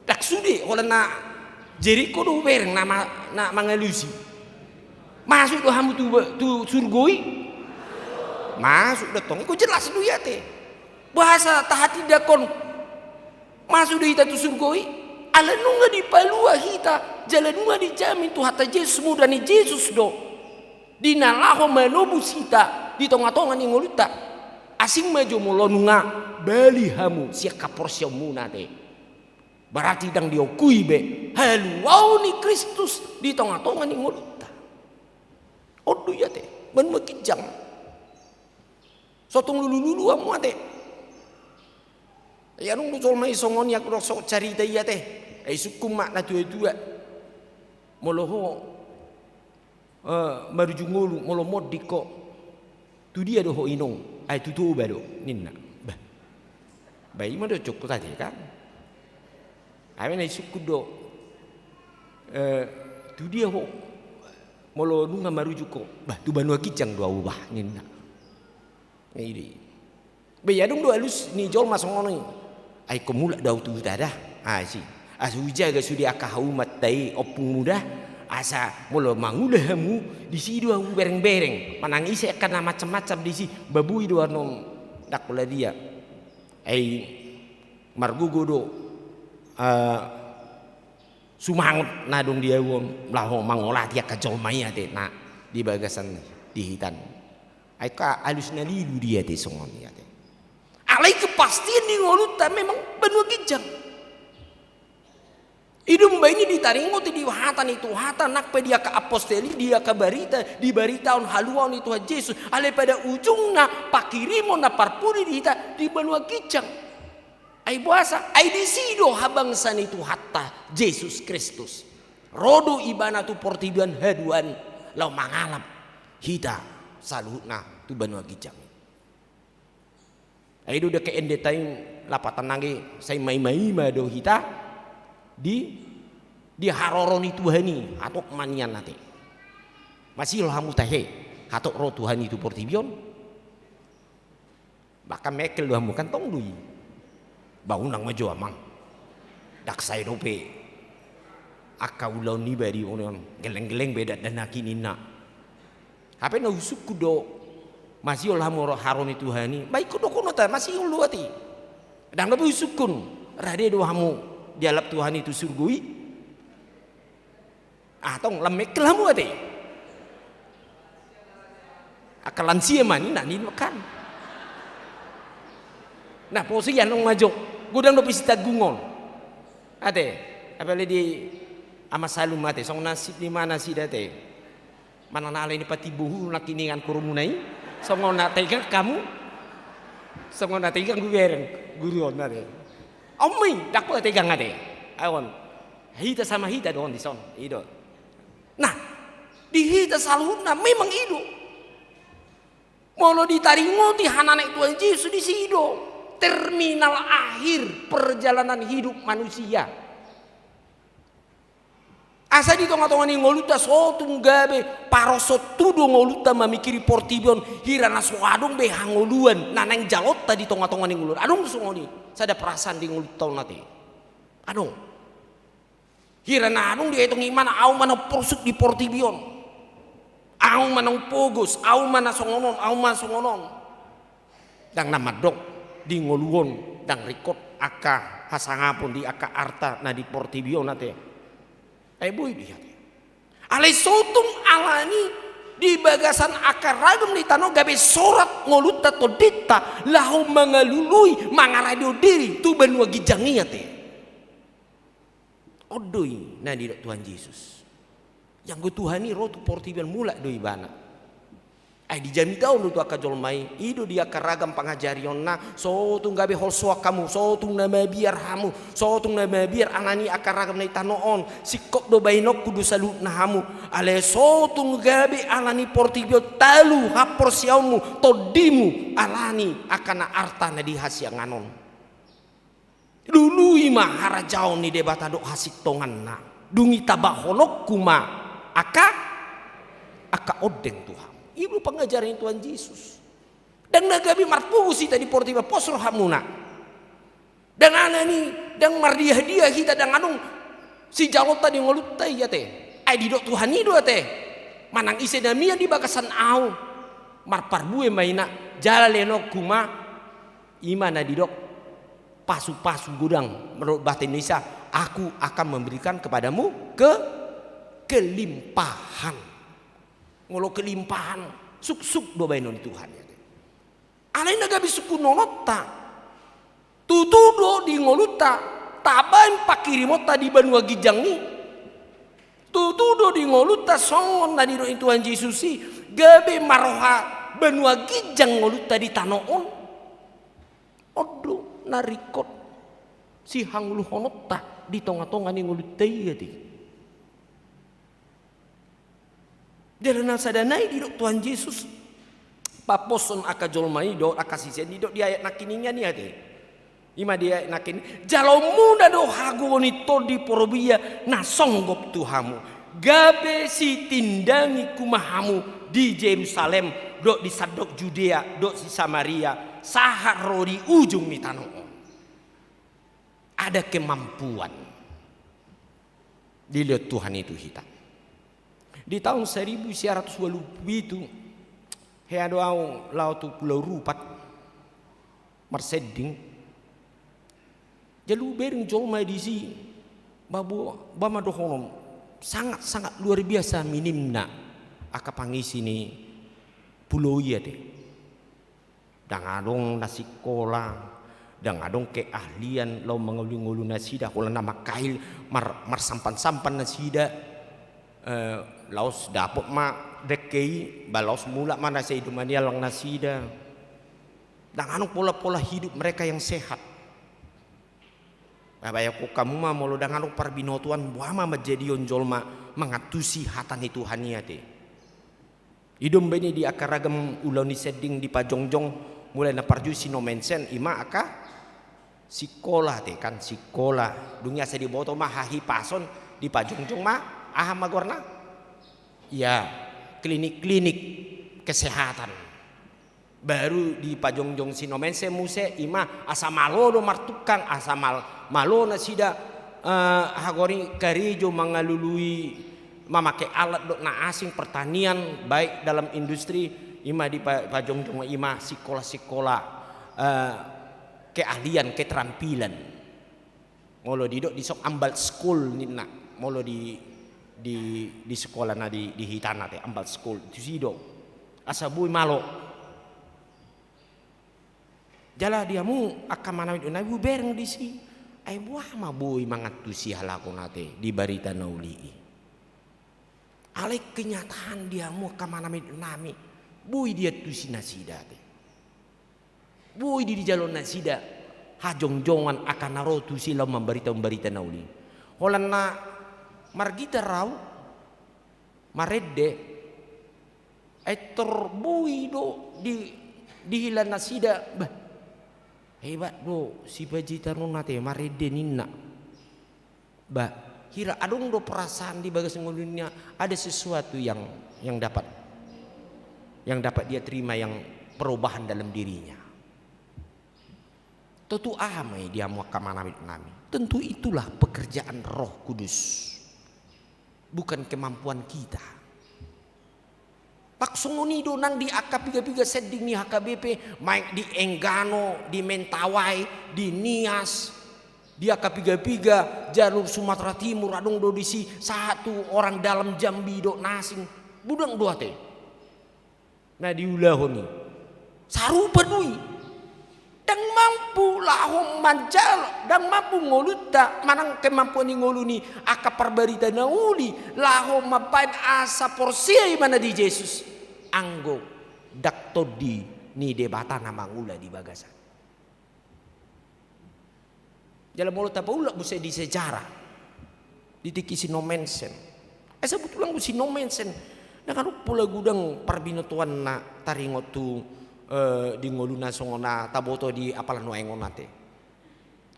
Ndang sude, holan na Jeriko do hubereng na ma-, na mangalusi. Masuk do hamu tu ba-, tu surgo i? Masuk do tong. Iko jelas do i ate. Boasa tahatindangkon masuk do hita tu surgo i? Ala nunga dipalua hita, jala nunga dijamin Tuhanta Jesus, mura ni Jesus do. Di na laho manobus hita di tonga-tonga ni ngolunta. Asing ma jo molo nunga bali hamu sian haporseaonmuna ate. Berarti ndang diakui be haluaon ni Kristus di tonga-tonga ni ngolunta. On do i ate, banua ginjang. So tung lulu-lulu hamu ate. Ai adong do jolma i songon i, anggo didok carita i ate. Ai sungkun ma na tua-tua. Molo ho, eh, marujung ngolu, molo monding ho, tu dia do ho inong? Ai tu Toba do ninna. Bah. Bah, i ma do jokku tadi kan. Ai na i sungkun do, eh, tu dia ho molo nunga marujung ho? Bah, tu banua ginjang do ahu bah ninna. Iri. Bah, i adong do alus ni jolma songon i. Ai ingkon mulak do ahu tu huta da. Asi. Asa hujaga sude angka haumanta i, ompungmu da. Asa molo mangula hamu, disi do ahu bereng-bereng. Manang ise angka na macam-macam disi, babui do annon. Ndang pola dia. Ai margogo do, eh, sumangot na adong di ahu on, laho mangolati angka jolma i ate, na di bagasan di hita on. Ai angka alus na lilu do i ate songon i ate. Alai kepastian ni ngolunta memang banua ginjang. I do umbahen i ditaringoti di hata ni Tuhanta, nang pe di angka apostel i, di angka barita, dibaritahon haluaon ni Tuhan Jesus. Alai pada ujungna, panghirimon na parpudi di hita di banua ginjang. Ai boasa? Ai disi do habangsa ni Tuhanta Jesus Kristus. Ro do ibana tu portibi on haduan, laho mangalap hita saluhutna tu banua ginjang i. Ai do dengke endenta i, lapatan nangge sai maima-ima do hita di, di haroro ni Tuhan i, hatop ma nian ate. Masihol hamu tahe, hatop ro Tuhan i tu portibi on? Bahkan mengkel do hamu kan tong do i. Bah, unang ma jo amang. Ndang sae dope angka ulaon niba di on, geleng-geleng be dakdanak i ninna. Hape na husungkun do, masihol hamu ro haroro ni Tuhan i? Bah, ingkon dohononta, masihol do ate. Ndang dope husungkun, rade do hamu dialap Tuhan i tu surgo i? Ah, tong, lam mengkel hamu ate. Angka lansia ma ninna, ninna kan. Na poso i annon ma jo. Godang dope sitanggungon. Ate, apalagi di Ama Salum ate, songon nasib ni ma nasida ate. Manang na alai ni patimbo hulu nangkiningan kurumuna i, songon na tega hamu. Songon na tegang hubereng guru on ate. Aum ma i, ndang pola tegang ate. Aon. Hita sama hita do on dison, i do. Nah, di hita saluhutna memang i do. Molo ditaringoti hananek Tuhan Jesus disi do. Terminal akhir perjalanan hidup manusia. Asa di tonga-tonga ni ngolunta so tung gabe parosot tu do ngolunta mamingkiri portibi on, hira na so adong be hangoluan na naeng jalonta di tonga-tonga ni ngolunta. Adong do songon i sada perasaan di ngolunta on ate. Adong. Hira na adong dietong i ma na ahu ma na porsuk di portibi on. Ahu ma na umpogos, ahu ma na songon on, ahu ma na songon on. Ndang na mandok di ngolu on, ndang ringkot angka hasangapon di angka arta na di portibi on ate. Ai boi do i ate. Alai so tung alani di bagasan angka ragam ni tano gabe sorat ngolunta tondinta laho mangalului mangarade diri tu banua ginjang i ate. On do i na didok Tuhan Jesus. Ianggo Tuhan i ro tu portibi on mulak do ibana. Ai di jamita on do tu angka jolma i, i do di angka ragam pangajarionna, so tung gabe holsoan hamu, so tung na mabiar hamu, so tung na mabiar alani angka ragam na di tano on, singkop do baenonku do saluhutna hamu. Alai so tung gabe alani portibi on talu haporseaonmu, tondimu, alani angka na arta na di hasiangan on. Lului ma harajaon ni Debata dohot hasintonganna. Dung i tambahononku ma angka, angka ondeng tu hamu. I do pangajaran ni Tuhan Jesus. Ndang na gabe marpogos hita di portibi on, pos rohamuna. Ndang alani, ndang mardiah-diah hita, ndang adong sijalonta di ngolunta i ate. Ai didok Tuhan i do ate. Manang ise na mian di bagasan ahu, marparbue ma i na, jala leononku ma. I ma na didok pasu-pasu godang, menurut bahasa Indonesia, aku akan memberikan kepadamu ke-, kelimpahan. Molo kelimpahan, suksuk do baenon ni Tuhan i ate. Alai na gabe sungkunononta, tutu do di ngolunta tabaen pangkirimonta di banua ginjang i. Tutu do di ngolunta songon na nidok ni Tuhan Jesus i, gabe marroha banua ginjang ngolunta di tano on. On do na ringkot sihangoluhononta di tonga-tonga ni ngolunta i ate. Jala na sada nai didok Tuhan Jesus, paposhon angka jolma i dohot angka sisean i, didok di ayat nangkiningan i ate. I ma di ayat nangkin, jaloonmuna do hagogoon ni Tondi Porbadia na songgop tu hamu, gabe sitindangiku ma hamu di Jerusalem, dohot di sandok Judea, dohot di Samaria, sahat ro di ujung ni tano on. Ada kemampuan dilehon Tuhan i tu hita. Di taon saribu sia ratus ualu pulu pitu, hea do ahu laho tu Pulau Rupat marsending. Jala hubereng jolma disi, ba bo-, ba ma dohonon, sangat-sangat luar biasa minimna angka pangisi ni pulo i ate. Ndang adong na sikola, ndang adong keahlian laho mangolungolu nasida, holan na mangkail mar-, marsampan-sampan nasida. Eh, laos dapot ma dengke i, ba laos mulak ma nasida i, domani alang nasida. Ndang adong pola-pola hidup mereka yang sehat. Ba bayangkon hamu ma, molo ndang adong parbinotoan, boha ma manjadion jolma mangantusi hata ni Tuhan i ate. I do umbaen i di angka ragam ulaon ni sending dipajongjong, mulai na parjolo si Nommensen, i ma angka sikola ate kan, sikola. Dung i asa diboto ma hahipason, dipajongjong ma, aha ma goarna? Ia, klinik-klinik kesehatan. Baru dipajongjong si Nommensen muse, i ma asa malo do martungkang, asa mal-, malo nasida, eh, hagori karejo mangalului mamake alat dohot na asing pertanian, baik dalam industri, i ma dipa-, pajongjong i ma sikola-sikola, eh, keahlian, keterampilan. Molo didok dison Anwalt School ninna, molo di, di, di sikola na di, di hitana ate, Anwalt School, tusi do. Asa boi malo. Jala di hamu angka amanami dohot inanami, hubereng disi. Ai boha ma boi mangantusi halak on ate di barita na uli i. Alai kenyataan di hamu angka amanami dohot inanami, boi diantusi nasida ate. Boi di dijalo nasida hajongjongan angka na ro tusi laho mambarita-barita na uli. Holan na margitar au, marende, ai tor boi do di, dihilala nasida, bah, hebat do si Panji Taruna te, marende ninna. Bah, hira adong do perasaan di bagas ngoluna, ada sesuatu yang, yang dapat, yang dapat dia terima, yang perubahan dalam dirinya. Tontu aha ma i di hamu angka amanami? Tentu itulah pekerjaan Roh Kudus, bukan kemampuan kita. Pak, songon i do nang di angka piga-piga sending ni H K B P, baik di Enggano, di Mentawai, di Nias, di angka piga-piga jalur Sumatera Timur, adong do disi sahat tu orang dalam Jambi dohot na asing. Godang do ate na diulahon i. Sarupa do i. Ndang mampu laho manjalo, ndang mampu ngolunta manang kemampuan ni ngolu ni angka parbarita na uli laho mambahen asa porsea ibana di Jesus, anggo ndang Tondi ni Debata na mangula di bagasan. Jala molo tapaulak muse di sejarah, di tingki si Nommensen. Eh, sebetulna anggo si Nommensen, na kan pola godang parbinotoanna taringot tu, eh, di ngoluna songon na taboto di apala nuaeng on ate.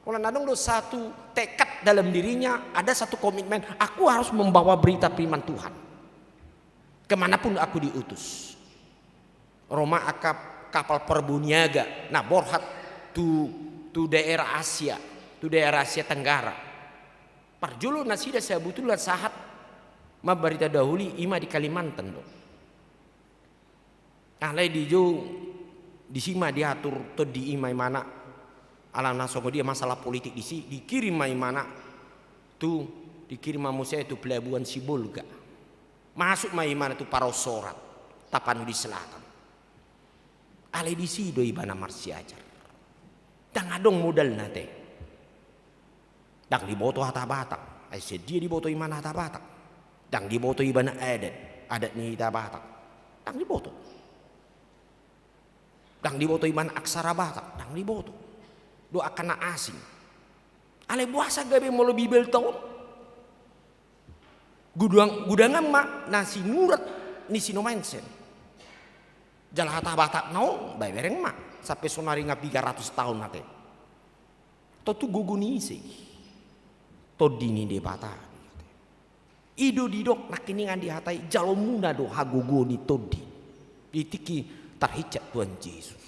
Holan adong do satu tekad dalam dirinya, ada satu komitmen, "Aku harus membawa berita firman Tuhan kemanapun aku diutus." Ro ma angka kapal Prabu Niaga na borhat tu, tu daerah Asia, tu daerah Asia Tenggara. Parjolo nasida sabutulna sahat mambarita dahulu i ma di Kalimantan do. Alai dijou disi ma diatur Tondi i ma imana, ala na songon dia masalah politik disi, dikirim ma imana tu, dikirim ma muse tu pelabuhan Sibolga. Masuk ma imana tu Parusorat, Tapanuli Selatan. Alai disi do ibana marsiajar. Ndang adong modalna ate. Ndang diboto hata Batak. Ai sian dia diboto imana hata Batak? Ndang diboto ibana adat, adat ni hita Batak. Ndang diboto. Ndang diboto ibana aksara Batak, ndang diboto. Dohot angka na asing. Alai boasa gabe molo Bibelta on? Godang, godangan ma na sinurat ni si Nommensen. Jala hata Batakna on, bae bereng ma, sampe sonari nga piga ratus taon ate. Tontu gogo ni ise i? Tondi ni Debata. I do didok nangkiningan di hata i, jalomuna do hagogoon ni Tondi. Di tingki tarhinjak Tuhan Jesus.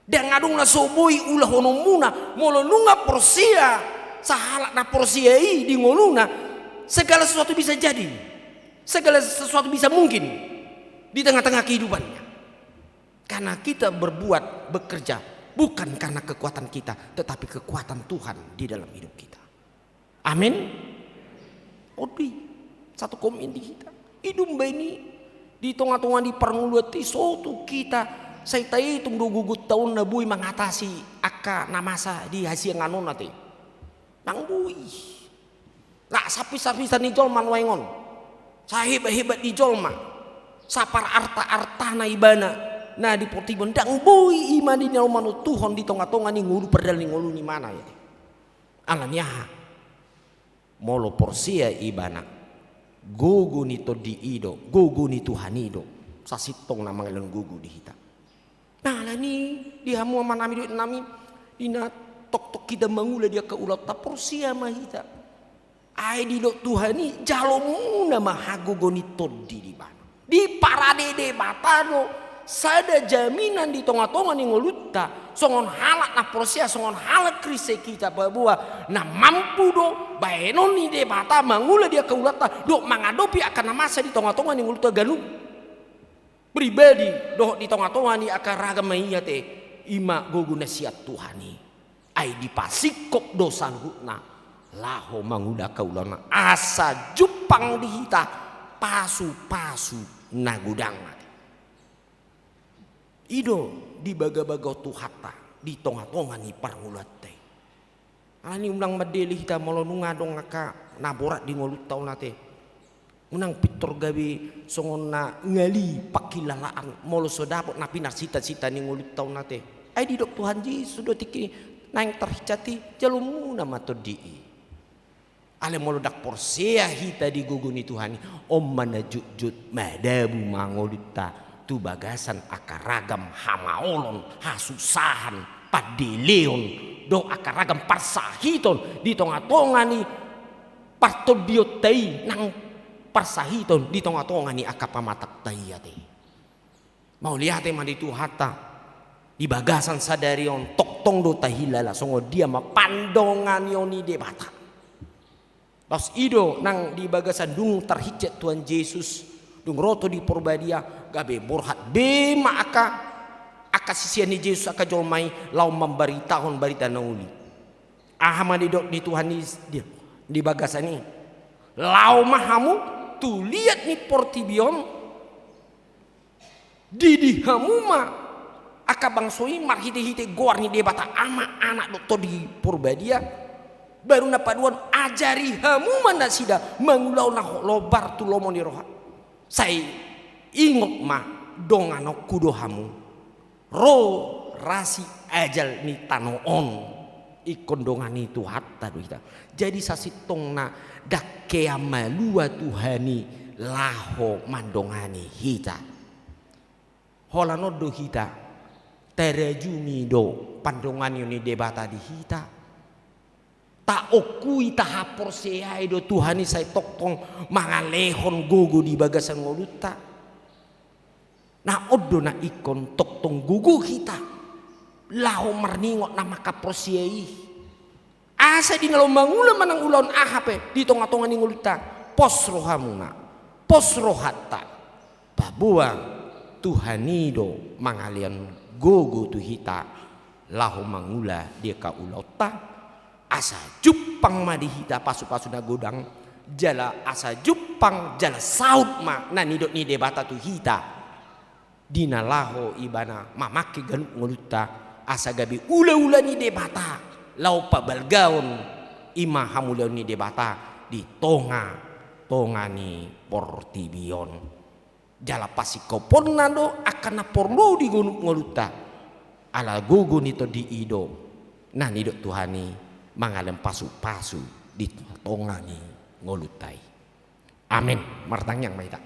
Ndang adong na so boi ulahononmuna, molo nunga porsea sahalak na porsea i di ngoluna, segala sesuatu bisa jadi. Segala sesuatu bisa mungkin di tengah-tengah kehidupannya. Karena kita berbuat, bekerja, bukan karena kekuatan kita, tetapi kekuatan Tuhan di dalam hidup kita. Amin. On do i, satu komitmen di hita. I do umbahen i, di tonga-tonga ni parngoluanta i, so tung hita sai taitung do gogonta on na boi mangatasi angka na masa di hasiangan on ate. Ndang boi. Lah, sapisa-pisa ni jolma nuaeng on, sahebat-hebat ni jolma, sapararta-artana ibana na di portibi on, ndang boi ibana na manontuhon di tonga-tonga ni ngolu, pardalan ni ngolu ni imana i. Alani aha? Molo porsea ibana, gogo ni Tondi i do, gogo ni Tuhan i do sasintongna mangalehon gogo di hita. Nah, alani i, di hamu amanami dohot inanami, di na tongtong hita mangula di angka ulaonta, porsea ma hita. Ai didok Tuhan i, jalomuna ma hagogoon ni Tondi di ibana. Diparade Debata do sada jaminan di tonga-tonga ni ngolunta, songon halak na porsea, songon halak Kristen hita, paboa na mampu do baenon ni Debata mangula di angka ulaonta dohot mangadopi angka na masa di tonga-tonga ni ngolunta ganup, pribadi dohot di tonga-tonga ni angka ragam na i ate. I ma gogo na sian Tuhan i. Ai dipasingkop do saluhutna laho mangula angka ulaonna, asa jumpang di hita pasu-pasu na godang ate. I do dibagabagahon Tuhanta di tonga-tonga ni parngoluanta i. Alani i, unang mandele hita molo nunga adong angka na borat di ngolunta on ate. Unang pintor gabe songon na ngali pangkilalaan molo so dapot na pinarsita-sita ni ngolunta on ate. Ai didok Tuhan Jesus do tingki naeng tarhinsa i, jalomuna ma tondi i. Alai molo ndang porsea hita di gogo ni Tuhan i, on ma na jotjot madabu ma ngolunta tu bagasan angka ragam hamaolon, hasusahan, pandeleon, dohot angka ragam parsahiton di tongatonga ni partondionta i, nang parsahiton di tongatonga ni angka pamatangta i ate. Mauliate ma di Tuhanta, di bagasan sadari on tongtong do tahilala songon dia ma pandonganion ni Debata. Laos i do nang di bagasan dung tarhinsa Tuhan Jesus, dung ro Tondi Porbadia, gabe borhat be ma angka, angka sisean ni Jesus, angka jolma i laho mambaritahon barita na uli. Aha ma didok ni Tuhan i di, di bagasan i? Laho ma hamu tu liat ni portibi on, didi hamu ma angka bangso i marhitehite goar ni Debata Ama, Anak dohot Tondi Porbadia. Baru na paduahon, ajari hamu ma nasida mangulahon na lombar tu lomo ni roha. Sai ingot ma, donganonku do hamu. Ro rasi ajal ni tano on. Ingkon dongan ni Tuhanta do hita. Jadi sasintongna ndang hea malua Tuhan i laho mandongani hita. Holan on do hita tarajumi do pandonganion ni Debata di hita. Taongkui, tahaporseai do Tuhan i sai tongtong mangalehon gogo di bagasan ngolunta. Na on do na ingkon tongtong gogo hita laho marningot na mangkaporsea i. Asa di na laho mangula manang ulaon aha pe di tongatonga ni ngolunta, pos rohamuna, pos rohanta. Paboa Tuhan i do mangalehon gogo tu hita laho mangula di angka ulaonta. Asa jumpang ma di hita pasupasu na godang, jala asa jumpang jala saut ma na nidok ni Debata tu hita di na laho Ibana mamangke ganup ngolunta, asa gabe ulaula ni Debata laho pabalgaon i ma hamuliaon ni Debata di tongatonga ni portibi on. Jala pasingkoponna do angka na porlu di ganup ngolunta. Ala gogo ni Tondi i do na nidok Tuhan i mangalehon pasupasu di tonga ni ngolunta i. Amen. Martangiang ma hita.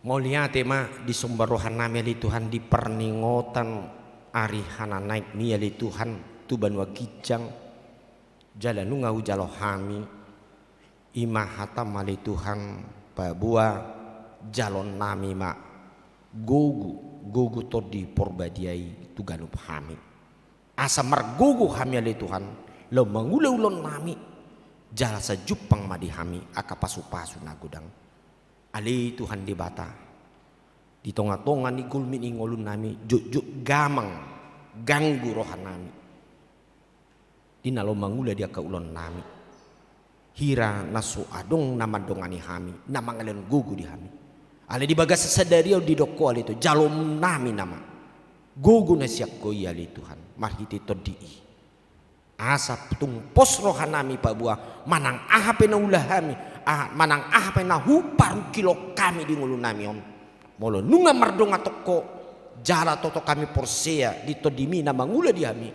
Mauliate ma disomba rohanami ale Tuhan di parningotan ari hananaekmi ale Tuhan tu banua ginjang. Jala nunga hujalo hami, i ma hatam ale Tuhan, paboa jalonnami ma gogo, gogo Tondi Porbadia i tu ganup hami. Asa margogo hami ale Tuhan laho mangula ulaonnami, jala asa jumpang ma di hami angka pasupasu na godang. Ale Tuhan Debata, di tongatonga ni gulmit ni ngolunami jotjot gamang ganggu rohanami di na laho mangula di angka ulaonnami. Hira na so adong na mandongani hami, na mangalehon gogo di hami. Alai di bagasan sadari on didok Ho ale Tuhan, jalonnami nama gogo na sian Ho i ale Tuhan marhite Tondi i. Asa tung pos rohanami paboa manang aha pe na ulaon hami, a, manang aha pe na huparungkilhon hami di ngolunami on, molo nunga mardongan tu Ho jala tongtong hami porsea di Tondimi na mangula di hami,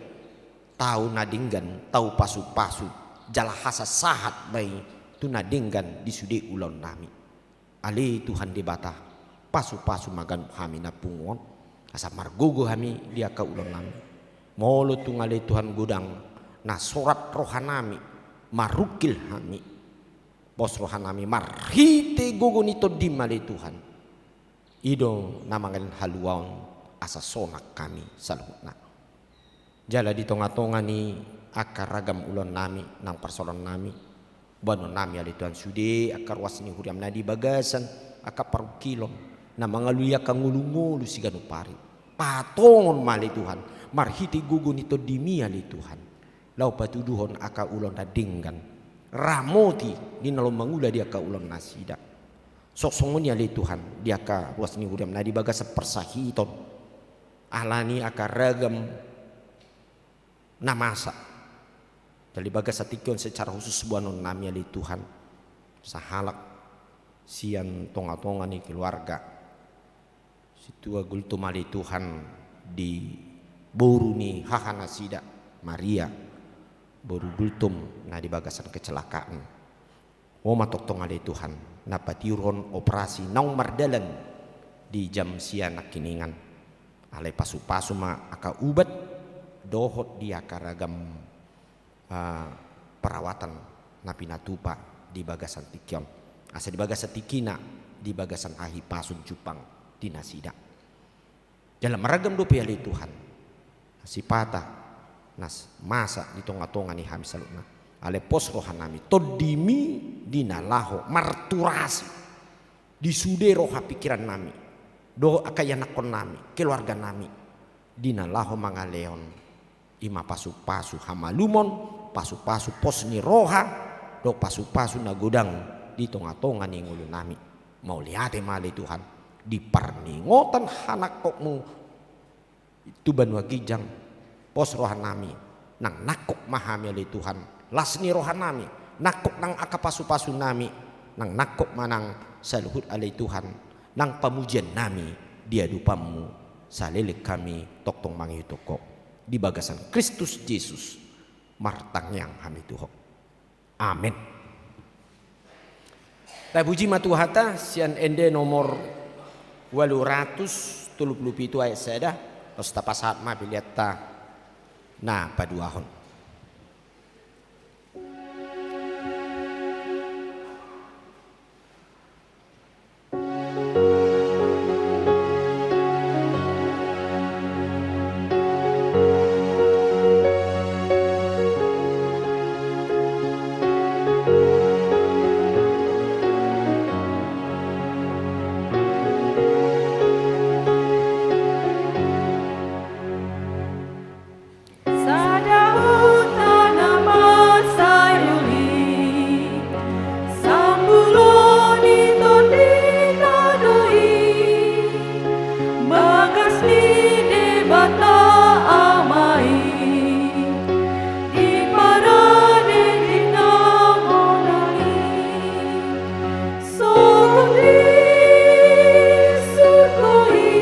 tau na denggan, tau pasupasu jala hasasahat ma i tu na denggan di sude ulaonnami. Ale Tuhan Debata, pasupasu ma ganup hami na pungu on, asa margogo hami di angka ulaonnami. Molo tung ale Tuhan godang na sorat rohanami, marungkil hami, pos rohanami marhite gogo ni Tondim ale Tuhan. I do na mangalehon haluaon asa sonang hami saluhutna. Jala di tongatonga ni angka ragam ulaonnami nang parsaorannami, boanonnami ale Tuhan sude angka ruas ni huriam na di bagasan angka parungkilon na mangalului angka ngolungolu siganup ari. Patongon ma ale Tuhan marhite gogo ni Tondimi ale Tuhan, laho patuduhon angka ulaon na denggan, ramoti di na laho mangula di angka ulaonnasida. Songon i ale Tuhan di angka ruas ni huriam na di bagasan parsahiton, alani angka ragam na masa. Jala di bagasan tingki on secara khusus boanonnami ale Tuhan, sahalak sian tongatonga ni keluarga Sintua Gultom ale Tuhan, di boru ni hahanasida Maria, boru Gultom na di bagasan kecelakaan. Ho ma tongtong ale Tuhan, na patiurhon operasi naung mardalan di jam sia nangkiningan. Alai pasupasu ma angka ubat dohot di angka ragam ah, perawatan na pinatupa di bagasan tingki on. Asa di bagasan tingkina, di bagasan hahipason jumpang di nasida. Jala marragam dope ale Tuhan, sipata na s-, masa di tongatonga ni hami saluhutna. Alai pos rohanami, TondiMi di na laho marturasi di sude roha pingkirannami, dohot angka ianakkonnami, keluarganami, di na laho mangalehon i ma pasupasu hamalumon, pasupasu pos ni roha, dohot pasupasu na godang di tongatonga ni ngolunami. Mauliate ma ale Tuhan, di parningotan hanangkokMu tu banua ginjang, pos rohanami, nang nangkok ma hami ale Tuhan, las ni rohanami, nangkok nang angka pasupasunami, nang nangkok ma nang saluhut ale Tuhan, nang pamujiannami di adopanMu, saleleng hami tongtong mangihuthon Ho. Di bagasan Kristus Jesus, martangiang hami tu Ho. Amen. Tapuji ma Tuhanta, sian ende nomor ualu ratus tolu pulu pitu ayat sada, laos tapasahat ma peleanta na paduahon. Sada huta na marsayoli, sambulo ni tondi tano i, bagas ni Debata Ama i, diparade di na monang i. Sogot di surgo i,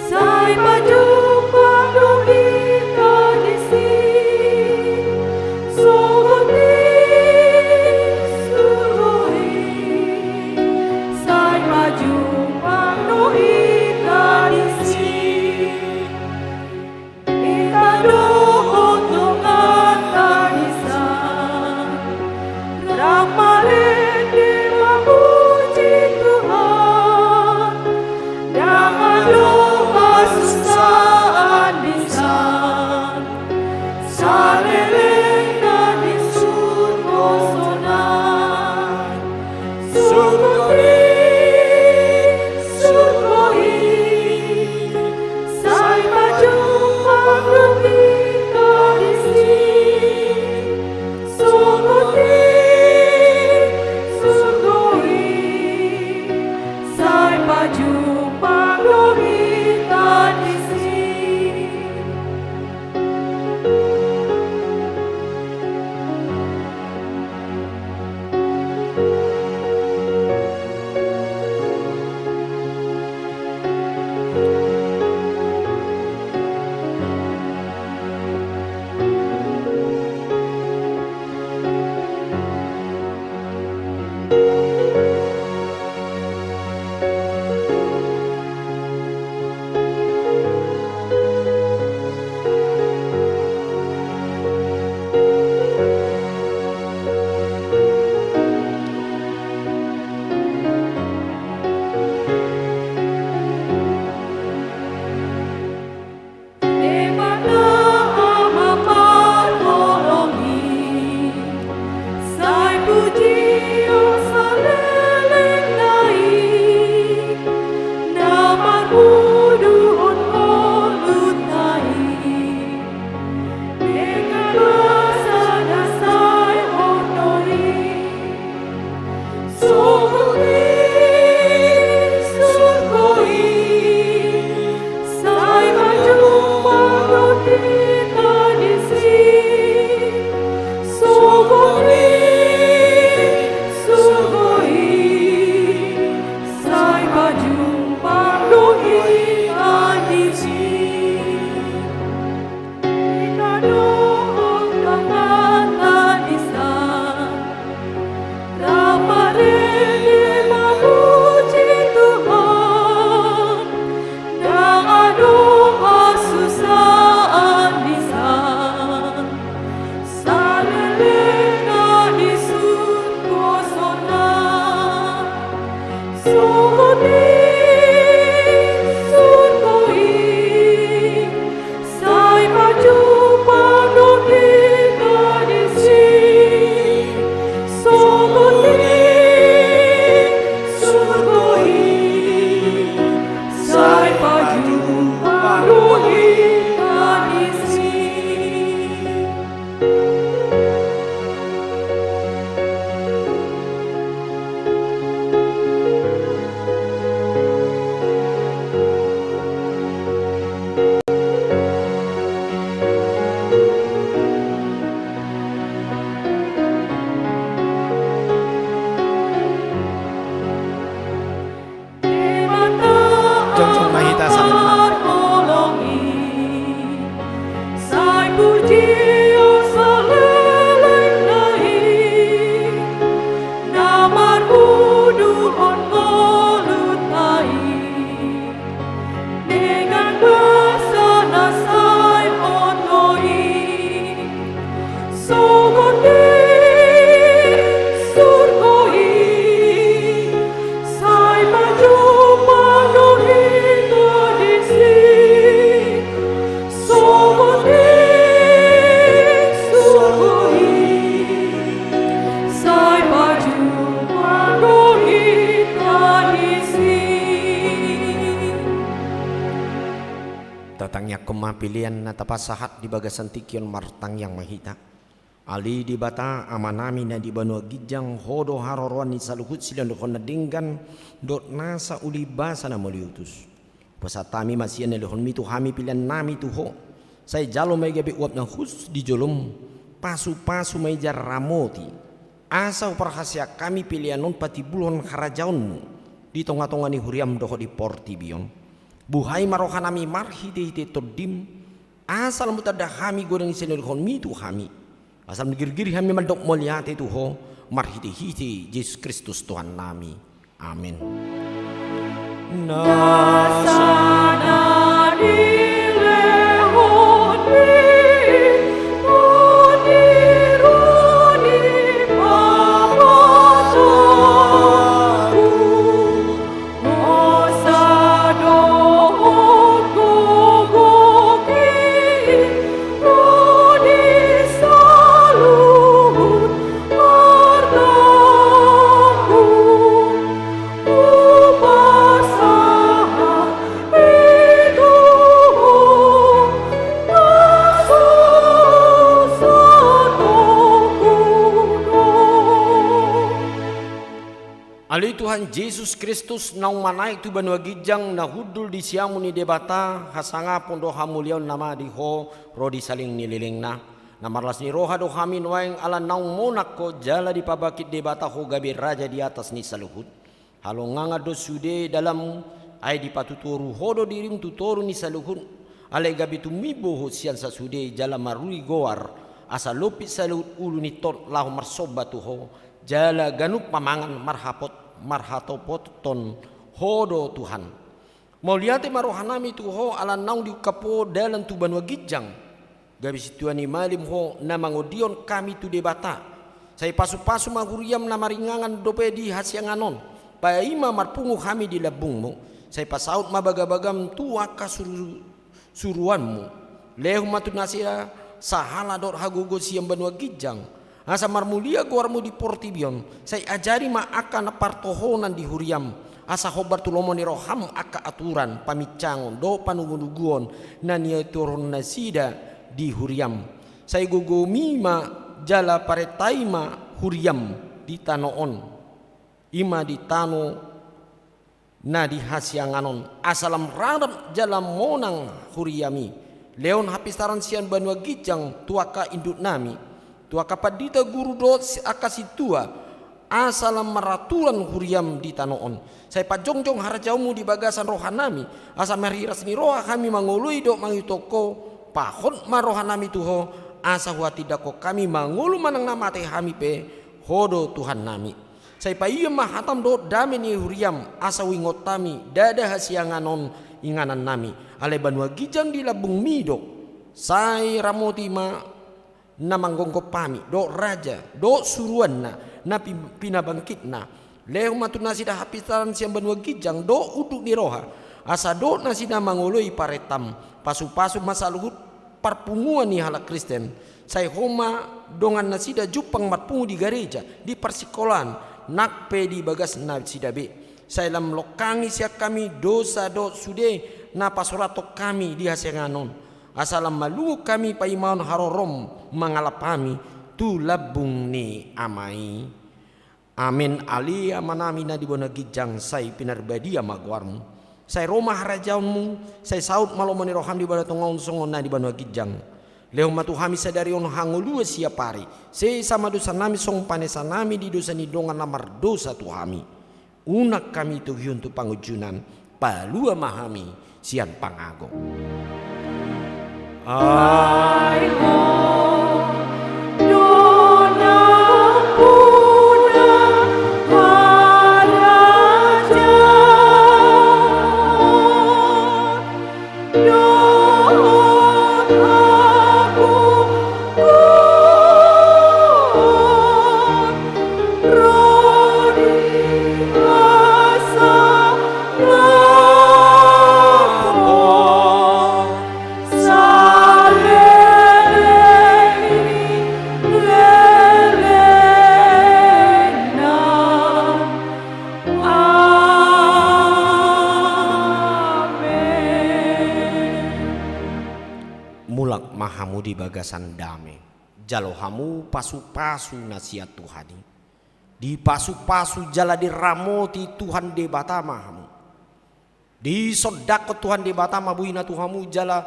sai pajumpang do hita disi. Sogot di surgo i, sai pajumpang do hita disi. Hita dohot donganta disi, rap marende mamuji Tuhan, ndang adong hasusaan disi, saleleng na di surgo sonang. Sogot di surgo i, sai pajumpang do hita disi. Sogot di surgo i, sai pajumpang do hita disi. Songon i surgo i, sai pajumpang do hita disi. Songon i surgo i, sai pajumpang do hita disi. Jongjong ma hita saluhutna. Sai pujion saleleng na i, na marhuduhon ngolunta i, dengan basa na sai oto i. Songon i surgo i, sai pajumpang do hita disi. Songon i surgo i, sai pajumpang do hita disi. Tatangiangkon ma pelean na tapasahat di bagasan tingki on, martangiang ma hita. Ale Debata Amanami na di banua ginjang, Ho do haroroan ni saluhut silehonlehon na denggan dohot nasa uli basa na mauliutus. Hupasahat hami ma sian na nilehonMi tu hami peleannami tu Ho. Sai jalo ma i gabe uap na hushus di joloM, pasupasu ma i jala ramoti, asa huparhaseang hami pelean on patimbulhon harajaonMu di tongatonga ni huriaM dohot di portibi on. Buhai ma rohanami marhitehite TondiM, asa lam hutanda hami godang ni silehonlehonMi tu hami. Asa lam girgir hami mandok mauliate tu Ho, marhitehite Jesus Kristus Tuhannami. Amen. Nasa na nilehonMi, o di roha ni pangataku. Ale Tuhan Jesus Kristus, naung manaek tu banua ginjang, na hundul di siamun ni Debata, hasangapon dohot hamuliaon nama di Ho ro di saleleng ni lelengna. Na marlas ni roha do hami nuaeng ala naung monang Ho jala dipabangkit Debata Ho gabe Raja di atas ni saluhut. Halongangan do sude dalanMu, ai dipatutoru Ho do diriM tu toru ni saluhut. Alai gabe tumimbo Ho sian sasude jala maruri goar, asa lompit saluhut ulu ni tot laho marsomba tu Ho, jala ganup pamangan marhapot, marhatopoton Ho do Tuhan. Mauliate ma rohanami tu Ho ala naung diungkap Ho dalan tu banua ginjang. Gabe sintua ni malim Ho na mangondihon hami tu Debata. Sai pasupasu ma huriaM na maringanan dope di hasiangan on. Paima marpungu hami di lambungMu. Sai pasaut ma bagabagaM tu angka suru- suruanMu. Lehon ma tu nasida sahala dohot hagogoon sian banua ginjang, asa marmulia goarMu di portibi on. Sai ajari ma angka na partohonan di huriaM, asa hombar tu lomo ni rohaM angka aturan, paminsangon dohot panugunuguon na niaturhon nasida di huriaM. Sai gogoMi ma jala parentai ma huriaM di tano on, i ma di tano na di hasiangan on, asa lam rarap jala monang huriaMi. Lehon hapistaran sian banua ginjang tu angka induknami, tu angka pandita, guru dohot si- angka sintua, asa lam maraturan huriaM di tano on. Sai pajongjong harajaonMu di bagasan rohanami, asa marhiras ni roha hami mangoloi dohot mangihut Ho. Pahot ma rohanami tu Ho, asa huhatindangkon hami mangolu manang na mate hami pe, Ho do Tuhannami. Sai paion ma hataM dohot dame ni huriaM, asa huingot hami ndada hasiangan on inganannami. Alai banua ginjang di lambungMi do. Sai ramoti ma na manggonggom hami, dohot raja, dohot suruanna, na pi- pinabangkitna. Lehon ma tu nasida hapistaran sian banua ginjang dohot unduk ni roha, asa dohot nasida mangoloi parentaM. Pasupasu ma saluhut parpunguan ni halak Kristen, sai Ho ma dongan nasida jumpang marpungu di gareja, di parsingkolaan, nang pe di bagas nasida be. Sai lam longkangi sian hami dosa dohot sude na pasurathon hami di hasiangan on, asa lam malungun hami paimahon haroroM mangalap hami tu lambung ni Ama i. Amen. Ale Amanami na di banua ginjang, sai pinarbadia ma goarMu. Sai ro ma harajaonMu, sai saut ma lomo ni rohaM di banua tonga on songon na di banua ginjang. Lehon ma tu hami sadari on hangoluan siapari. Sesa ma dosanami songon panesanami di dosa ni dongan na mardosa tu hami. Unang hami togihon tu pangunjunan, palua ma hami sian pangago. Ai Ho do nampuna harajaon dohot agogoon ro di hasangapon saleleng ni lelengna. Amen. Mulak ma hamu di bagasan dame. Jalo hamu pasupasu na sian Tuhan i. Dipasupasu jala diramoti Tuhan Debata ma hamu. Disondangkon Tuhan Debata ma bohina tu hamu jala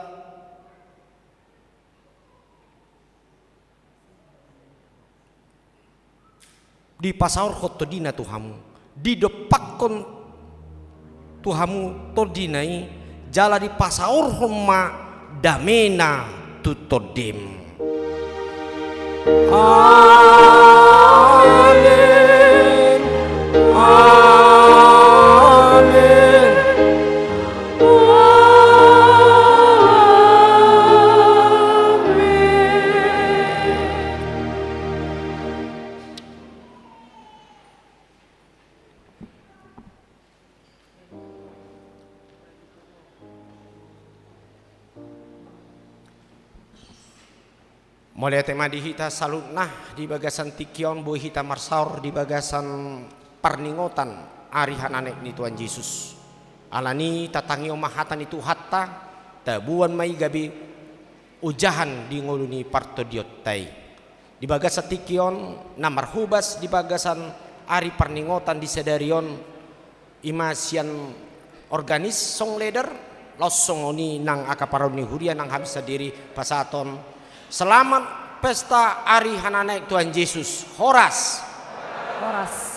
dipasaorhon tondina tu hamu, didompakhon tu hamu tondina i, jala dipasaorhon ma damena tu tondim. Amen. Amen. Amen. Mauliate ma di hita saluhutna di bagasan tingki on boi hita marsaor di bagasan parningotan ari hananek ni Tuhan Jesus. Alani i tatangihon ma hata ni Tuhanta, taboan ma i gabe ojahan di ngolu ni partondionta i. Di bagasan tingki on na marhobas di bagasan ari parningotan di sadari on, i ma sian organis song leader, laos songon i nang angka paraon ni huria nang hami sandiri pasahathon selamat pesta ari hananek Tuhan Jesus. Horas. Horas.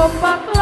Papu